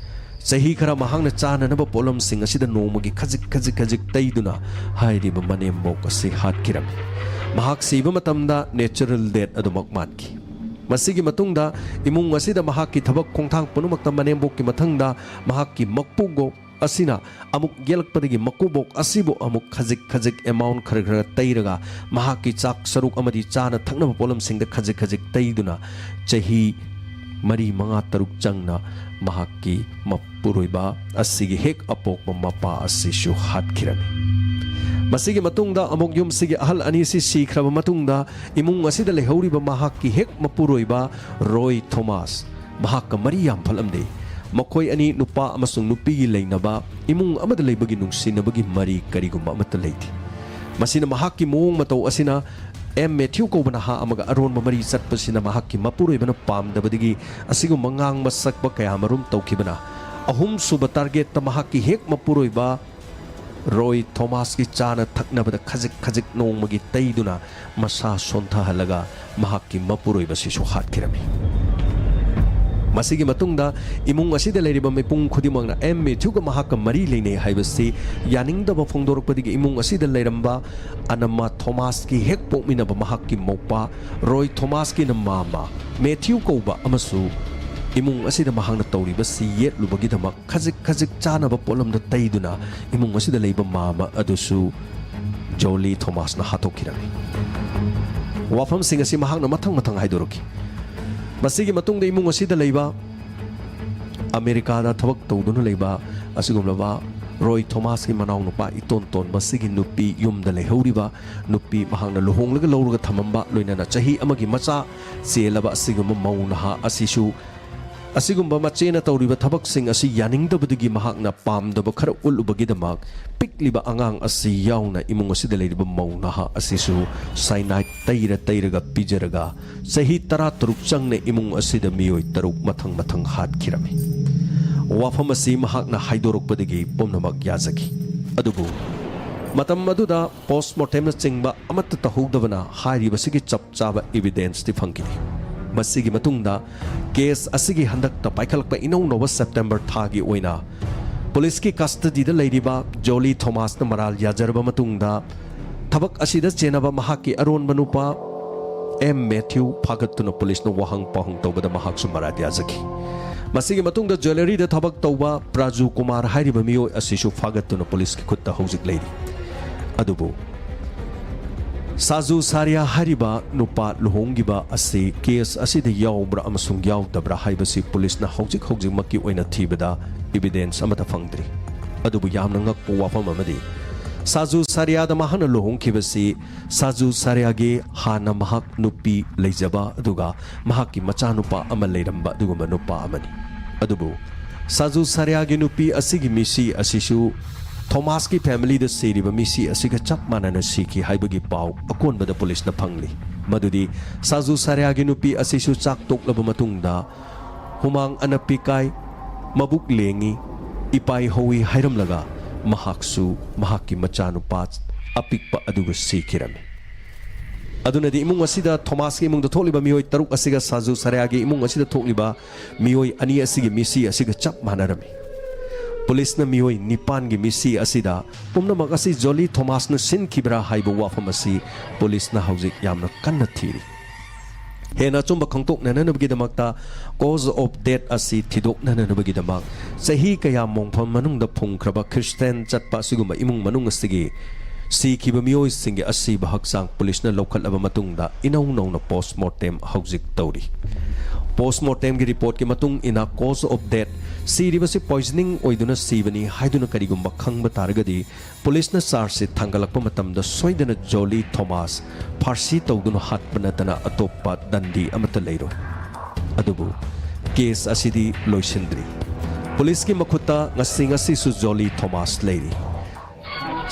ꯆꯍꯤ ꯈꯔ ꯃꯍꯥꯛꯅ ꯆꯥꯅꯅꯕ ꯄꯣꯠꯂꯝꯁꯤꯡ ꯑꯁꯤꯗ ꯅꯣꯡꯃꯒꯤ ꯈꯖꯤꯛ ꯈꯖꯤꯛ ꯈꯖꯤꯛ ꯇꯩꯗꯨꯅ ꯍꯥꯏꯔꯤꯕ ꯃꯅꯦꯝꯕꯣꯛ ꯑꯁꯤ ꯍꯥꯠꯈꯤꯔꯝꯃꯤ꯫ ꯃꯍꯥꯛ ꯁꯤꯕ ꯃꯇꯝꯗ natural death ꯑꯗꯨꯃꯛ ꯃꯥꯟꯈꯤ꯫ ꯃꯁꯤꯒꯤ ꯃꯇꯨꯡꯗ ꯏꯃꯨꯡ ꯑꯁꯤꯗ ꯃꯍꯥꯛꯀꯤ ꯊꯕꯛ ꯈꯣꯡꯊꯥꯡ ꯄꯨꯝꯅꯃꯛꯇ ꯃꯅꯦꯝꯕꯣꯛꯀꯤ ꯃꯊꯪꯗ ꯃꯍꯥꯛꯀꯤ ꯃꯀꯨꯕꯣꯛ ꯑꯁꯤꯅ ꯑꯃꯨꯛ ꯌꯦꯜꯂꯛꯄꯗꯒꯤ ꯃꯀꯨꯕꯣꯛ ꯑꯁꯤꯕꯨ ꯑꯃꯨꯛ ꯈꯖꯤꯛ ꯈꯖꯤꯛ amount ꯈꯔ ꯈꯔ ꯇꯩꯔꯒ ꯃꯍꯥꯛꯀꯤ ꯆꯥꯛ ꯁꯔꯨꯛ ꯑꯃꯗꯤ ꯆꯥꯅ ꯊꯛꯅꯕ ꯄꯣꯠꯂꯝꯁꯤꯡꯗ ꯈꯖꯤꯛ ꯈꯖꯤꯛ ꯇꯩꯗꯨꯅ ꯆꯍꯤ ꯃꯔꯤ, ꯃꯉꯥ, ꯇꯔꯨꯛ ꯆꯪꯅ ꯃꯍꯥꯛꯀꯤ ꯃꯄꯨꯔꯣꯏꯕ ꯑꯁꯤꯒꯤ ꯍꯦꯛ ꯑꯄꯣꯛꯄ ꯃꯄꯥ ꯑꯁꯤꯁꯨ ꯍꯥꯠꯈꯤꯔꯝꯃꯤ꯫ ꯃꯁꯤꯒꯤ ꯃꯇꯨꯡꯗ ꯑꯃꯨꯛ ꯌꯨꯝꯁꯤꯒꯤ ꯑꯍꯜ ꯑꯅꯤꯁꯤ ꯁꯤꯈ꯭ꯔꯕ ꯃꯇꯨꯡꯗ ꯏꯃꯨꯡ ꯑꯁꯤꯗ ꯂꯩꯍꯧꯔꯤꯕ ꯃꯍꯥꯛꯀꯤ ꯍꯦꯛ ꯃꯄꯨꯔꯣꯏꯕ ꯔꯣꯏ ꯊꯣꯃꯥꯁ ꯃꯍꯥꯛꯀ ꯃꯔꯤ ꯌꯥꯝ ꯐꯠꯂꯝꯗꯦ꯫ ꯃꯈꯣꯏ ꯑꯅꯤ ꯅꯨꯄꯥ ꯑꯃꯁꯨꯡ ꯅꯨꯄꯤꯒꯤ ꯂꯩꯅꯕ, ꯏꯃꯨꯡ ꯑꯃꯗ ꯂꯩꯕꯒꯤ ꯅꯨꯡꯁꯤꯅꯕꯒꯤ ꯃꯔꯤ ꯀꯔꯤꯒꯨꯝꯕ ꯑꯃꯠꯇ ꯂꯩꯇꯦ꯫ ꯃꯁꯤꯅ ꯃꯍꯥꯛꯀꯤ ꯃꯑꯣꯡ ꯃꯇꯧ ꯑꯁꯤꯅ ꯑꯦꯝ ꯃꯦꯊ꯭ꯌꯨ ꯀꯧꯕ ꯅꯍꯥ ꯑꯃꯒ ꯑꯔꯣꯟꯕ ꯃꯔꯤ ꯆꯠꯄꯁꯤꯅ ꯃꯍꯥꯛꯀꯤ ꯃꯄꯨꯔꯣꯏꯕꯅ ꯄꯥꯝꯗꯕꯗꯒꯤ ꯑꯁꯤꯒꯨꯝꯕ ꯉꯥꯡꯕ ꯁꯛꯄ ꯀꯌꯥꯃꯔꯨꯝ ꯇꯧꯈꯤꯕꯅ ꯑꯍꯨꯝꯁꯨꯕ targetꯇ ꯃꯍꯥꯛꯀꯤ ꯍꯦꯛ ꯃꯄꯨꯔꯣꯏꯕ ꯔꯣꯏ ꯊꯣꯃꯥꯁꯀꯤ ꯆꯥꯅ ꯊꯛꯅꯕꯗ ꯈꯖꯤꯛ ꯈꯖꯤꯛ ꯅꯣꯡꯃꯒꯤ ꯇꯩꯗꯨꯅ ꯃꯁꯥ ꯁꯣꯟꯊꯍꯜꯂꯒ ꯃꯍꯥꯛꯀꯤ ꯃꯄꯨꯔꯣꯏꯕꯁꯤꯁꯨ ꯍꯥꯠꯈꯤꯔꯝꯃꯤ꯫ ꯃꯁꯤꯒꯤ ꯃꯇꯨꯡꯗ ꯏꯃꯨꯡ ꯑꯁꯤꯗ ꯂꯩꯔꯤꯕ ꯃꯤꯄꯨꯝ ꯈꯨꯗꯤꯡꯃꯛꯅ ꯑꯦꯝ ꯃꯦꯊ꯭ꯌꯨꯒ ꯃꯍꯥꯛꯀ ꯃꯔꯤ ꯂꯩꯅꯩ ꯍꯥꯏꯕꯁꯤ ꯌꯥꯅꯤꯡꯗꯕ ꯐꯣꯡꯗꯣꯔꯛꯄꯗꯒꯤ ꯏꯃꯨꯡ ꯑꯁꯤꯗ ꯂꯩꯔꯝꯕ ꯑꯅꯃꯥ ꯊꯣꯃꯥꯁꯀꯤ ꯍꯦꯛ ꯄꯣꯛꯃꯤꯟꯅꯕ ꯃꯍꯥꯛꯀꯤ ꯃꯧꯄꯥ ꯔꯣꯏ ꯊꯣꯃꯥꯁꯀꯤꯅ ꯃꯥꯃ ꯃꯦꯊ꯭ꯌꯨ ꯀꯧꯕ ꯑꯃꯁꯨ ꯏꯃꯨꯡ ꯑꯁꯤꯗ ꯃꯍꯥꯛꯅ ꯇꯧꯔꯤꯕꯁꯤ ꯌꯦꯠꯂꯨꯕꯒꯤꯗꯃꯛ ꯈꯖꯤꯛ ꯈꯖꯤꯛ ꯆꯥꯅꯕ ꯄꯣꯠꯂꯝꯗ ꯇꯩꯗꯨꯅ ꯏꯃꯨꯡ ꯑꯁꯤꯗ ꯂꯩꯕ ꯃꯥꯃ ꯑꯗꯨꯁꯨ ꯖꯣꯂꯤ ꯊꯣꯃꯥꯁꯅ ꯍꯥꯠꯇꯣꯛꯈꯤꯔꯝꯃꯤ꯫ ꯋꯥꯐꯝꯁꯤꯡ ꯑꯁꯤ ꯃꯍꯥꯛꯅ ꯃꯊꯪ ꯃꯊꯪ ꯍꯥꯏꯗꯣꯔꯛꯈꯤ꯫ ꯃꯁꯤꯒꯤ ꯃꯇꯨꯡꯗ ꯏꯃꯨꯡ ꯑꯁꯤꯗ ꯂꯩꯕ ꯑꯃꯦꯔꯤꯀꯥꯗ ꯊꯕꯛ ꯇꯧꯗꯨꯅ ꯂꯩꯕ ꯑꯁꯤꯒꯨꯝꯂꯕ ꯔꯣꯏ ꯊꯣꯃꯥꯁꯀꯤ ꯃꯅꯥꯎꯅꯨꯄꯥ ꯏꯇꯣꯟ ꯇꯣꯟꯕ ꯑꯁꯤꯒꯤ ꯅꯨꯄꯤ, ꯌꯨꯝꯗ ꯂꯩꯍꯧꯔꯤꯕ ꯅꯨꯄꯤ, ꯃꯍꯥꯛꯅ ꯂꯨꯍꯣꯡꯂꯒ ꯂꯧꯔꯒ ꯊꯝꯃꯝꯕ, ꯂꯣꯏꯅꯅ ꯆꯍꯤ ꯑꯃꯒꯤ ꯃꯆꯥ ꯆꯦꯜꯂꯕ ꯑꯁꯤꯒꯨꯝꯕ ꯃꯧ ꯅꯍꯥ ꯑꯁꯤꯁꯨ ꯑꯁꯤꯒꯨꯝꯕ ꯃꯆꯦꯅ ꯇꯧꯔꯤꯕ ꯊꯕꯛꯁꯤꯡ ꯑꯁꯤ ꯌꯥꯅꯤꯡꯗꯕꯗꯒꯤ ꯃꯍꯥꯛꯅ ꯄꯥꯝꯗꯕ ꯈꯔ ꯎꯠꯂꯨꯕꯒꯤꯗꯃꯛ ꯄꯤꯛꯂꯤꯕ ꯑꯉꯥꯡ ꯑꯁꯤ ꯌꯥꯎꯅ ꯏꯃꯨꯡ ꯑꯁꯤꯗ ꯂꯩꯔꯤꯕ ꯃꯧ ꯅꯍꯥ ꯑꯁꯤꯁꯨ cyanide ꯇꯩꯔ ꯇꯩꯔꯒ ꯄꯤꯖꯔꯒ ꯆꯍꯤ ꯇꯔꯥꯇꯔꯨꯛ ꯆꯪꯅ ꯏꯃꯨꯡ ꯑꯁꯤꯗ ꯃꯤꯑꯣꯏ ꯇꯔꯨꯛ ꯃꯊꯪ ꯃꯊꯪ ꯍꯥꯠꯈꯤꯔꯝꯃꯤ꯫ ꯋꯥꯐꯝ ꯑꯁꯤ ꯃꯍꯥꯛꯅ ꯍꯥꯏꯗꯣꯔꯛꯄꯗꯒꯤ ꯄꯨꯝꯅꯃꯛ ꯌꯥꯖꯈꯤ꯫ ꯑꯗꯨꯕꯨ ꯃꯇꯝ ꯑꯗꯨꯗ postmortemꯅꯆꯤꯡꯕ ꯑꯃꯠꯇ ꯇꯧꯍꯧꯗꯕꯅ ꯍꯥꯏꯔꯤꯕꯁꯤꯒꯤ ꯆꯞ ꯆꯥꯕ evidenceꯇꯤ ꯐꯪꯈꯤꯗꯦ꯫ ꯃꯁꯤꯒꯤ ꯃꯇꯨꯡꯗ case ꯑꯁꯤꯒꯤ ꯍꯟꯗꯛꯇ ꯄꯥꯏꯈꯠꯂꯛꯄ ꯏꯅꯧ ꯅꯧꯕ September ꯊꯥꯒꯤ ꯑꯣꯏꯅ ꯄꯨꯂꯤꯁꯀꯤ custodyꯗ ꯂꯩꯔꯤꯕ ꯖꯣꯂꯤ ꯊꯣꯃꯥꯁꯅ ꯃꯔꯥꯜ ꯌꯥꯖꯔꯕ ꯃꯇꯨꯡꯗ, ꯊꯕꯛ ꯑꯁꯤꯗ ꯆꯦꯟꯅꯕ ꯃꯍꯥꯛꯀꯤ ꯑꯔꯣꯟꯕ ꯅꯨꯄꯥ ꯑꯦꯝ ꯃꯦꯊ꯭ꯌꯨ ꯐꯥꯒꯠꯇꯨꯅ ꯄꯨꯂꯤꯁꯅ ꯋꯥꯍꯪ ꯄꯥꯎꯍꯪ ꯇꯧꯕꯗ ꯃꯍꯥꯛꯁꯨ ꯃꯔꯥꯜ ꯌꯥꯖꯈꯤ꯫ ꯃꯁꯤꯒꯤ ꯃꯇꯨꯡꯗ jewelleryꯗ ꯊꯕꯛ ꯇꯧꯕ ꯄ꯭ꯔꯥꯖꯨ ꯀꯨꯃꯥꯔ ꯍꯥꯏꯔꯤꯕ ꯃꯤꯑꯣꯏ ꯑꯁꯤꯁꯨ ꯐꯥꯒꯠꯇꯨꯅ ꯄꯨꯂꯤꯁꯀꯤ ꯈꯨꯠꯇ ꯍꯧꯖꯤꯛ ꯂꯩꯔꯤ꯫ ꯑꯗꯨꯕꯨ ꯁꯥꯖꯨ ꯁꯥꯔꯤꯌꯥ ꯍꯥꯏꯔꯤꯕ ꯅꯨꯄꯥ ꯂꯨꯍꯣꯡꯈꯤꯕ ꯑꯁꯤ case ꯑꯁꯤꯗ ꯌꯥꯎꯕ꯭ꯔꯥ ꯑꯃꯁꯨꯡ ꯌꯥꯎꯗꯕ꯭ꯔꯥ ꯍꯥꯏꯕꯁꯤ ꯄꯨꯂꯤꯁꯅ ꯍꯧꯖꯤꯛ ꯍꯧꯖꯤꯛꯃꯛꯀꯤ ꯑꯣꯏꯅ ꯊꯤꯕꯗ evidence ꯑꯃꯠꯇ ꯐꯪꯗ꯭ꯔꯤ꯫ ꯑꯗꯨꯕꯨ ꯌꯥꯝꯅ ꯉꯛꯄ ꯋꯥꯐꯝ ꯑꯃꯗꯤ, ꯁꯥꯖꯨ ꯁꯥꯔꯤꯌꯥꯗ ꯃꯍꯥꯛꯅ ꯂꯨꯍꯣꯡꯈꯤꯕꯁꯤ ꯁꯥꯖꯨ ꯁꯥꯔꯤꯌꯥꯒꯤ ꯍꯥꯟꯅ ꯃꯍꯥꯛ ꯅꯨꯄꯤ ꯂꯩꯖꯕ ꯑꯗꯨꯒ ꯃꯍꯥꯛꯀꯤ ꯃꯆꯥꯅꯨꯄꯥ ꯑꯃ ꯂꯩꯔꯝꯕ ꯑꯗꯨꯒꯨꯝꯕ ꯅꯨꯄꯥ ꯑꯃꯅꯤ꯫ ꯑꯗꯨꯕꯨ ꯁꯥꯖꯨ ꯁꯥꯔꯤꯌꯥꯒꯤ ꯅꯨꯄꯤ ꯑꯁꯤꯒꯤ ꯃꯤꯁꯤ ꯑꯁꯤꯁꯨ ꯊꯣꯃꯥꯁꯀꯤ familyꯗ ꯁꯤꯔꯤꯕ ꯃꯤꯁꯤ ꯑꯁꯤꯒ ꯆꯞ ꯃꯥꯟꯅꯅ ꯁꯤꯈꯤ ꯍꯥꯏꯕꯒꯤ ꯄꯥꯎ ꯑꯀꯣꯟꯕꯗ ꯄꯨꯂꯤꯁꯅ ꯐꯪꯂꯤ꯫ ꯃꯗꯨꯗꯤ ꯁꯥꯖꯨ ꯁꯥꯔꯤꯌꯥꯒꯤ ꯅꯨꯄꯤ ꯑꯁꯤꯁꯨ ꯆꯥꯛ ꯇꯣꯛꯂꯕ ꯃꯇꯨꯡꯗ ꯍꯨꯃꯥꯡ ꯑꯅꯞꯄꯤ ꯀꯥꯏ, ꯃꯕꯨꯛ ꯂꯦꯡꯉꯤ, ꯏꯄꯥꯏ ꯍꯧꯏ ꯍꯥꯏꯔꯝꯂꯒ ꯃꯍꯥꯛꯁꯨ ꯃꯍꯥꯛꯀꯤ ꯃꯆꯥꯅꯨꯄꯥ ꯑꯄꯤꯛꯄ ꯑꯗꯨꯒ ꯁꯤꯈꯤꯔꯝꯃꯤ꯫ ꯑꯗꯨꯅꯗꯤ ꯏꯃꯨꯡ ꯑꯁꯤꯗ, ꯊꯣꯃꯥꯁꯀꯤ ꯏꯃꯨꯡꯗ ꯊꯣꯛꯂꯤꯕ ꯃꯤꯑꯣꯏ ꯇꯔꯨꯛ ꯑꯁꯤꯒ ꯁꯥꯖꯨ ꯁꯥꯔꯤꯌꯥꯒꯤ ꯏꯃꯨꯡ ꯑꯁꯤꯗ ꯊꯣꯛꯂꯤꯕ ꯃꯤꯑꯣꯏ ꯑꯅꯤ ꯑꯁꯤꯒꯤ ꯃꯤꯁꯤ ꯑꯁꯤꯒ ꯆꯞ ꯃꯥꯟꯅꯔꯝꯃꯤ꯫ ꯄꯨꯂꯤꯁꯅ ꯃꯤꯑꯣꯏ ꯅꯤꯄꯥꯟꯒꯤ ꯃꯤꯁꯤ ꯑꯁꯤꯗ ꯄꯨꯝꯅꯃꯛ ꯑꯁꯤ ꯖꯣꯂꯤ ꯊꯣꯃꯥꯁꯅ ꯁꯤꯟꯈꯤꯕ꯭ꯔꯥ ꯍꯥꯏꯕ ꯋꯥꯐꯝ ꯑꯁꯤ ꯄꯨꯂꯤꯁꯅ ꯍꯧꯖꯤꯛ ꯌꯥꯝꯅ ꯀꯟꯅ ꯊꯤꯔꯤ꯫ ꯍꯦꯟꯅ ꯑꯆꯨꯝꯕ ꯈꯪꯗꯣꯛꯅꯅꯕꯒꯤꯗꯃꯛꯇ, cause of death ꯑꯁꯤ ꯊꯤꯗꯣꯛꯅꯅꯕꯒꯤꯗꯃꯛ, ꯆꯍꯤ ꯀꯌꯥ ꯃꯣꯡꯐꯝ ꯃꯅꯨꯡꯗ ꯐꯨꯝꯈ꯭ꯔꯕ ꯈ꯭ꯔꯤꯁꯇꯤꯌꯥꯟ ꯆꯠꯄ ꯑꯁꯤꯒꯨꯝꯕ ꯏꯃꯨꯡ ꯃꯅꯨꯡ ꯑꯁꯤꯒꯤ ꯁꯤꯈꯤꯕ ꯃꯤꯑꯣꯏꯁꯤꯡꯒꯤ ꯑꯁꯤꯕ ꯍꯛꯆꯥꯡ ꯄꯨꯂꯤꯁꯅ ꯂꯧꯈꯠꯂꯕ ꯃꯇꯨꯡꯗ ꯏꯅꯧ ꯅꯧꯅ ꯄꯣꯁꯃꯣꯔꯇꯦꯝ ꯍꯧꯖꯤꯛ ꯇꯧꯔꯤ꯫ ꯄꯣꯁꯃꯣꯔꯇꯦꯝꯒꯤ ꯔꯤꯄꯣꯔꯠꯀꯤ ꯃꯇꯨꯡ ꯏꯟꯅ ꯀꯣꯖ ꯑꯣꯐ ꯗꯦꯠ, ꯁꯤꯔꯤꯕꯁꯤ ꯄꯣꯏꯖꯅꯤꯡ ꯑꯣꯏꯗꯨꯅ ꯁꯤꯕꯅꯤ ꯍꯥꯏꯗꯨꯅ ꯀꯔꯤꯒꯨꯝꯕ ꯈꯪꯕ ꯇꯥꯔꯒꯗꯤ ꯄꯨꯂꯤꯁꯅ ꯆꯥꯔꯖꯁꯤꯠ ꯊꯥꯡꯒꯠꯂꯛꯄ ꯃꯇꯝꯗ ꯁꯣꯏꯗꯅ ꯖꯣꯂꯤ ꯊꯣꯃꯥꯁ ꯐꯥꯔꯁꯤ ꯇꯧꯗꯨꯅ ꯍꯥꯠꯄ ꯅꯠꯇꯅ ꯑꯇꯣꯞꯄ ꯗꯟꯗꯤ ꯑꯃꯠꯇ ꯂꯩꯔꯣꯏ꯫ ꯑꯗꯨꯕꯨ ꯀꯦꯁ ꯑꯁꯤꯗꯤ ꯂꯣꯏꯁꯤꯟꯗ꯭ꯔꯤ꯫ ꯄꯨꯂꯤꯁꯀꯤ ꯃꯈꯨꯠꯇ ꯉꯁꯤ ꯉꯁꯤꯁꯨ ꯖꯣꯂꯤ ꯊꯣꯃꯥꯁ ꯂꯩꯔꯤ꯫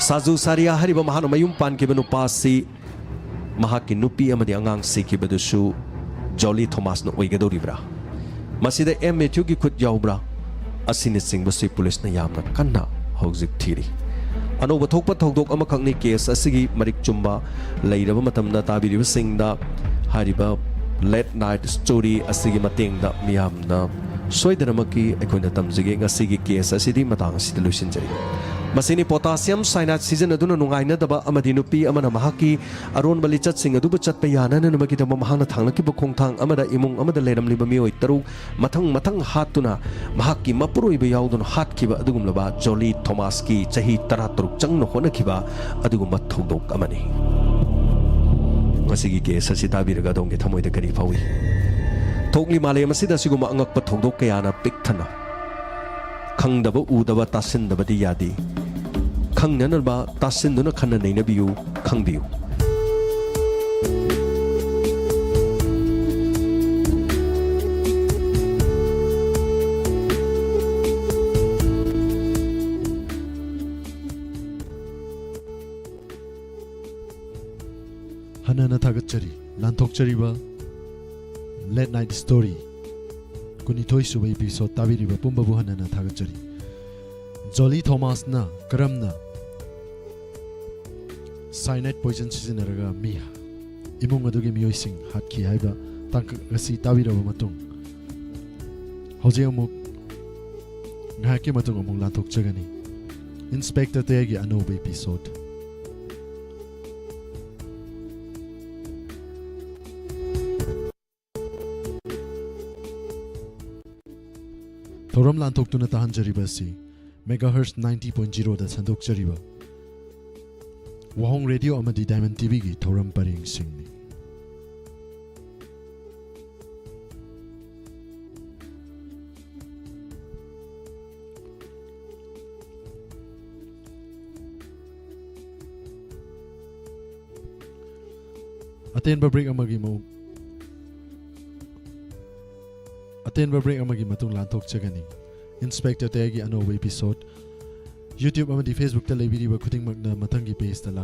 ꯁꯥꯖꯨ ꯁꯥꯔꯤꯌꯥ ꯍꯥꯏꯔꯤꯕ ꯃꯍꯥꯛꯅ ꯃꯌꯨꯝ ꯄꯥꯟꯈꯤꯕ ꯅꯨꯄꯥ ꯑꯁꯤ ꯃꯍꯥꯛꯀꯤ ꯅꯨꯄꯤ ꯑꯃꯗꯤ ꯑꯉꯥꯡ ꯁꯤꯈꯤꯕꯗꯨꯁꯨ ꯖꯣꯂꯤ ꯊꯣꯃꯥꯁꯅ ꯑꯣꯏꯒꯗꯧꯔꯤꯕ꯭ꯔꯥ? ꯃꯁꯤꯗ ꯑꯦꯝ ꯃꯦꯊ꯭ꯌꯨꯒꯤ ꯈꯨꯠ ꯌꯥꯎꯕ꯭ꯔꯥ? ꯑꯁꯤꯅꯆꯤꯡꯕꯁꯤ ꯄꯨꯂꯤꯁꯅ ꯌꯥꯝꯅ ꯀꯟꯅ ꯍꯧꯖꯤꯛ ꯊꯤꯔꯤ꯫ ꯑꯅꯧꯕ ꯊꯣꯛꯄ ꯊꯧꯗꯣꯛ ꯑꯃꯈꯛꯅꯤ꯫ ꯀꯦꯁ ꯑꯁꯤꯒꯤ ꯃꯔꯤꯛ ꯆꯨꯝꯕ ꯂꯩꯔꯕ ꯃꯇꯝꯗ ꯇꯥꯕꯤꯔꯤꯕꯁꯤꯡꯗ ꯍꯥꯏꯔꯤꯕ ꯂꯦꯠ ꯅꯥꯏꯠ ꯁ꯭ꯇꯣꯔꯤ ꯑꯁꯤꯒꯤ ꯃꯇꯦꯡꯗ ꯃꯤꯌꯥꯝꯅ ꯁꯣꯏꯗꯅꯃꯛꯀꯤ ꯑꯩꯈꯣꯏꯅ ꯇꯝꯖꯒꯦ꯫ ꯉꯁꯤꯒꯤ ꯀꯦꯁ ꯑꯁꯤꯗꯤ ꯃꯇꯥꯡ ꯑꯁꯤꯗ ꯂꯣꯏꯁꯤꯟꯖꯔꯤ꯫ ꯃꯁꯤꯅꯤ ꯄꯣꯇꯥꯁꯤꯌꯝ ꯁꯥꯏꯅꯥꯏꯗ ꯁꯤꯖꯤꯟꯅꯗꯨꯅ ꯅꯨꯡꯉꯥꯏꯅꯗꯕ ꯑꯃꯗꯤ ꯅꯨꯄꯤ ꯑꯃꯅ ꯃꯍꯥꯛꯀꯤ ꯑꯔꯣꯟꯕ ꯂꯤꯆꯠꯁꯤꯡ ꯑꯗꯨꯕꯨ ꯆꯠꯄ ꯌꯥꯅꯅꯕꯒꯤꯗꯃꯛ ꯃꯍꯥꯛꯅ ꯊꯥꯡꯂꯛꯈꯤꯕ ꯈꯣꯡꯊꯥꯡ ꯑꯃꯗ ꯏꯃꯨꯡ ꯑꯃꯗ ꯂꯩꯔꯝꯂꯤꯕ ꯃꯤꯑꯣꯏ ꯇꯔꯨꯛ ꯃꯊꯪ ꯃꯊꯪ ꯍꯥꯠꯇꯨꯅ ꯃꯍꯥꯛꯀꯤ ꯃꯄꯨꯔꯣꯏꯕ ꯌꯥꯎꯗꯨꯅ ꯍꯥꯠꯈꯤꯕ ꯑꯗꯨꯒꯨꯝꯂꯕ ꯖꯣꯂꯤ ꯊꯣꯃꯥꯁꯀꯤ ꯆꯍꯤ ꯇꯔꯥ ꯇꯔꯨꯛ ꯆꯪꯅ ꯍꯣꯠꯅꯈꯤꯕ ꯑꯗꯨꯒꯨꯝꯕ ꯊꯧꯗꯣꯛ ꯑꯃꯅꯤ꯫ ꯉꯁꯤꯒꯤ ꯀꯦꯁ ꯑꯁꯤ ꯇꯥꯕꯤꯔꯒ ꯑꯗꯣꯝꯒꯤ ꯊꯃꯣꯏꯗ ꯀꯔꯤ ꯐꯥꯎꯏ? ꯊꯣꯛꯂꯤ ꯃꯥꯂꯦꯝ ꯑꯁꯤꯗ ꯑꯁꯤꯒꯨꯝꯕ ꯑꯉꯛꯄ ꯊꯧꯗꯣꯛ ꯀꯌꯥꯅ ꯄꯤꯛ ꯊꯟꯅ ꯈꯪꯗꯕ ꯎꯗꯕ ꯇꯥꯁꯤꯟꯗꯕꯗꯤ ꯌꯥꯗꯦ꯫ ꯈꯪꯅꯅꯕ ꯇꯥꯁꯤꯟꯗꯨꯅ ꯈꯟꯅ ꯅꯩꯅꯕꯤꯌꯨ, ꯈꯪꯕꯤꯌꯨ꯫ ꯍꯟꯅꯅ ꯊꯥꯒꯠꯆꯔꯤ꯫ ꯂꯥꯟꯊꯣꯛꯆꯔꯤꯕ ꯂꯦꯠ ꯅꯥꯏꯠ ꯁ꯭ꯇꯣꯔꯤ ꯀꯨꯟꯅꯤꯊꯣꯏ ꯁꯨꯕ ꯏꯄꯤꯁꯣꯗ ꯇꯥꯕꯤꯔꯤꯕ ꯄꯨꯝꯕꯕꯨ ꯍꯟꯅꯅ ꯊꯥꯒꯠꯆꯔꯤ꯫ ꯖꯣꯂꯤ ꯊꯣꯃꯥꯁꯅ ꯀꯔꯝꯅ ꯁꯥꯏꯅꯥꯏꯗ ꯄꯣꯏꯖꯟ ꯁꯤꯖꯤꯟꯅꯔꯒ ꯃꯤ, ꯏꯃꯨꯡ ꯑꯗꯨꯒꯤ ꯃꯤꯑꯣꯏꯁꯤꯡ ꯍꯥꯠꯈꯤ ꯍꯥꯏꯕ ꯇꯥꯡꯀꯛ ꯑꯁꯤ ꯇꯥꯕꯤꯔꯕ ꯃꯇꯨꯡ, ꯍꯧꯖꯤꯛ ꯑꯃꯨꯛ ꯉꯥꯏꯍꯥꯛꯀꯤ ꯃꯇꯨꯡ ꯑꯃꯨꯛ ꯂꯥꯟꯊꯣꯛꯆꯒꯅꯤ꯫ ꯏꯟꯁꯄꯦꯛꯇꯔ ꯇꯌꯥꯏꯒꯤ ꯑꯅꯧꯕ ꯏꯄꯤꯁꯣꯗ꯫ ꯊꯧꯔꯝ ꯂꯥꯟꯊꯣꯛꯇꯨꯅ ꯇꯥꯍꯟꯖꯔꯤꯕ ꯑꯁꯤ ꯃꯦꯒꯥꯍꯔꯁ ꯅꯥꯏꯟꯇꯤ ꯄꯣꯏꯟ ꯖꯤꯔꯣꯗ ꯁꯟꯗꯣꯛꯆꯔꯤꯕ ꯋꯥꯍꯣꯡ ꯔꯦꯗꯤꯑꯣ ꯑꯃꯗꯤ ꯗꯥꯏꯃꯟ ꯇꯤꯚꯤꯒꯤ ꯊꯧꯔꯝ ꯄꯔꯦꯡꯁꯤꯡꯅꯤ꯫ ꯑꯇꯦꯟꯕ ꯕ꯭ꯔꯦꯛ ꯑꯃꯒꯤ ꯃꯑꯣꯡ ꯑꯇꯦꯟꯕ ꯕ꯭ꯔꯦꯛ ꯑꯃꯒꯤ ꯃꯇꯨꯡ ꯂꯥꯟꯊꯣꯛꯆꯒꯅꯤ꯫ ꯏꯟꯁꯄꯦꯛꯇꯔ ꯇꯌꯥꯒꯤ ꯑꯅꯧꯕ ꯏꯄꯤꯁꯣꯗ YouTube ꯑꯃꯗꯤ Facebook ꯇ ꯂꯩꯕꯤꯔꯤꯕ ꯈꯨꯗꯤꯡꯃꯛꯅ ꯃꯊꯪꯒꯤ ꯄꯦꯖꯇ ꯂꯥꯛꯄꯤꯌꯨ꯫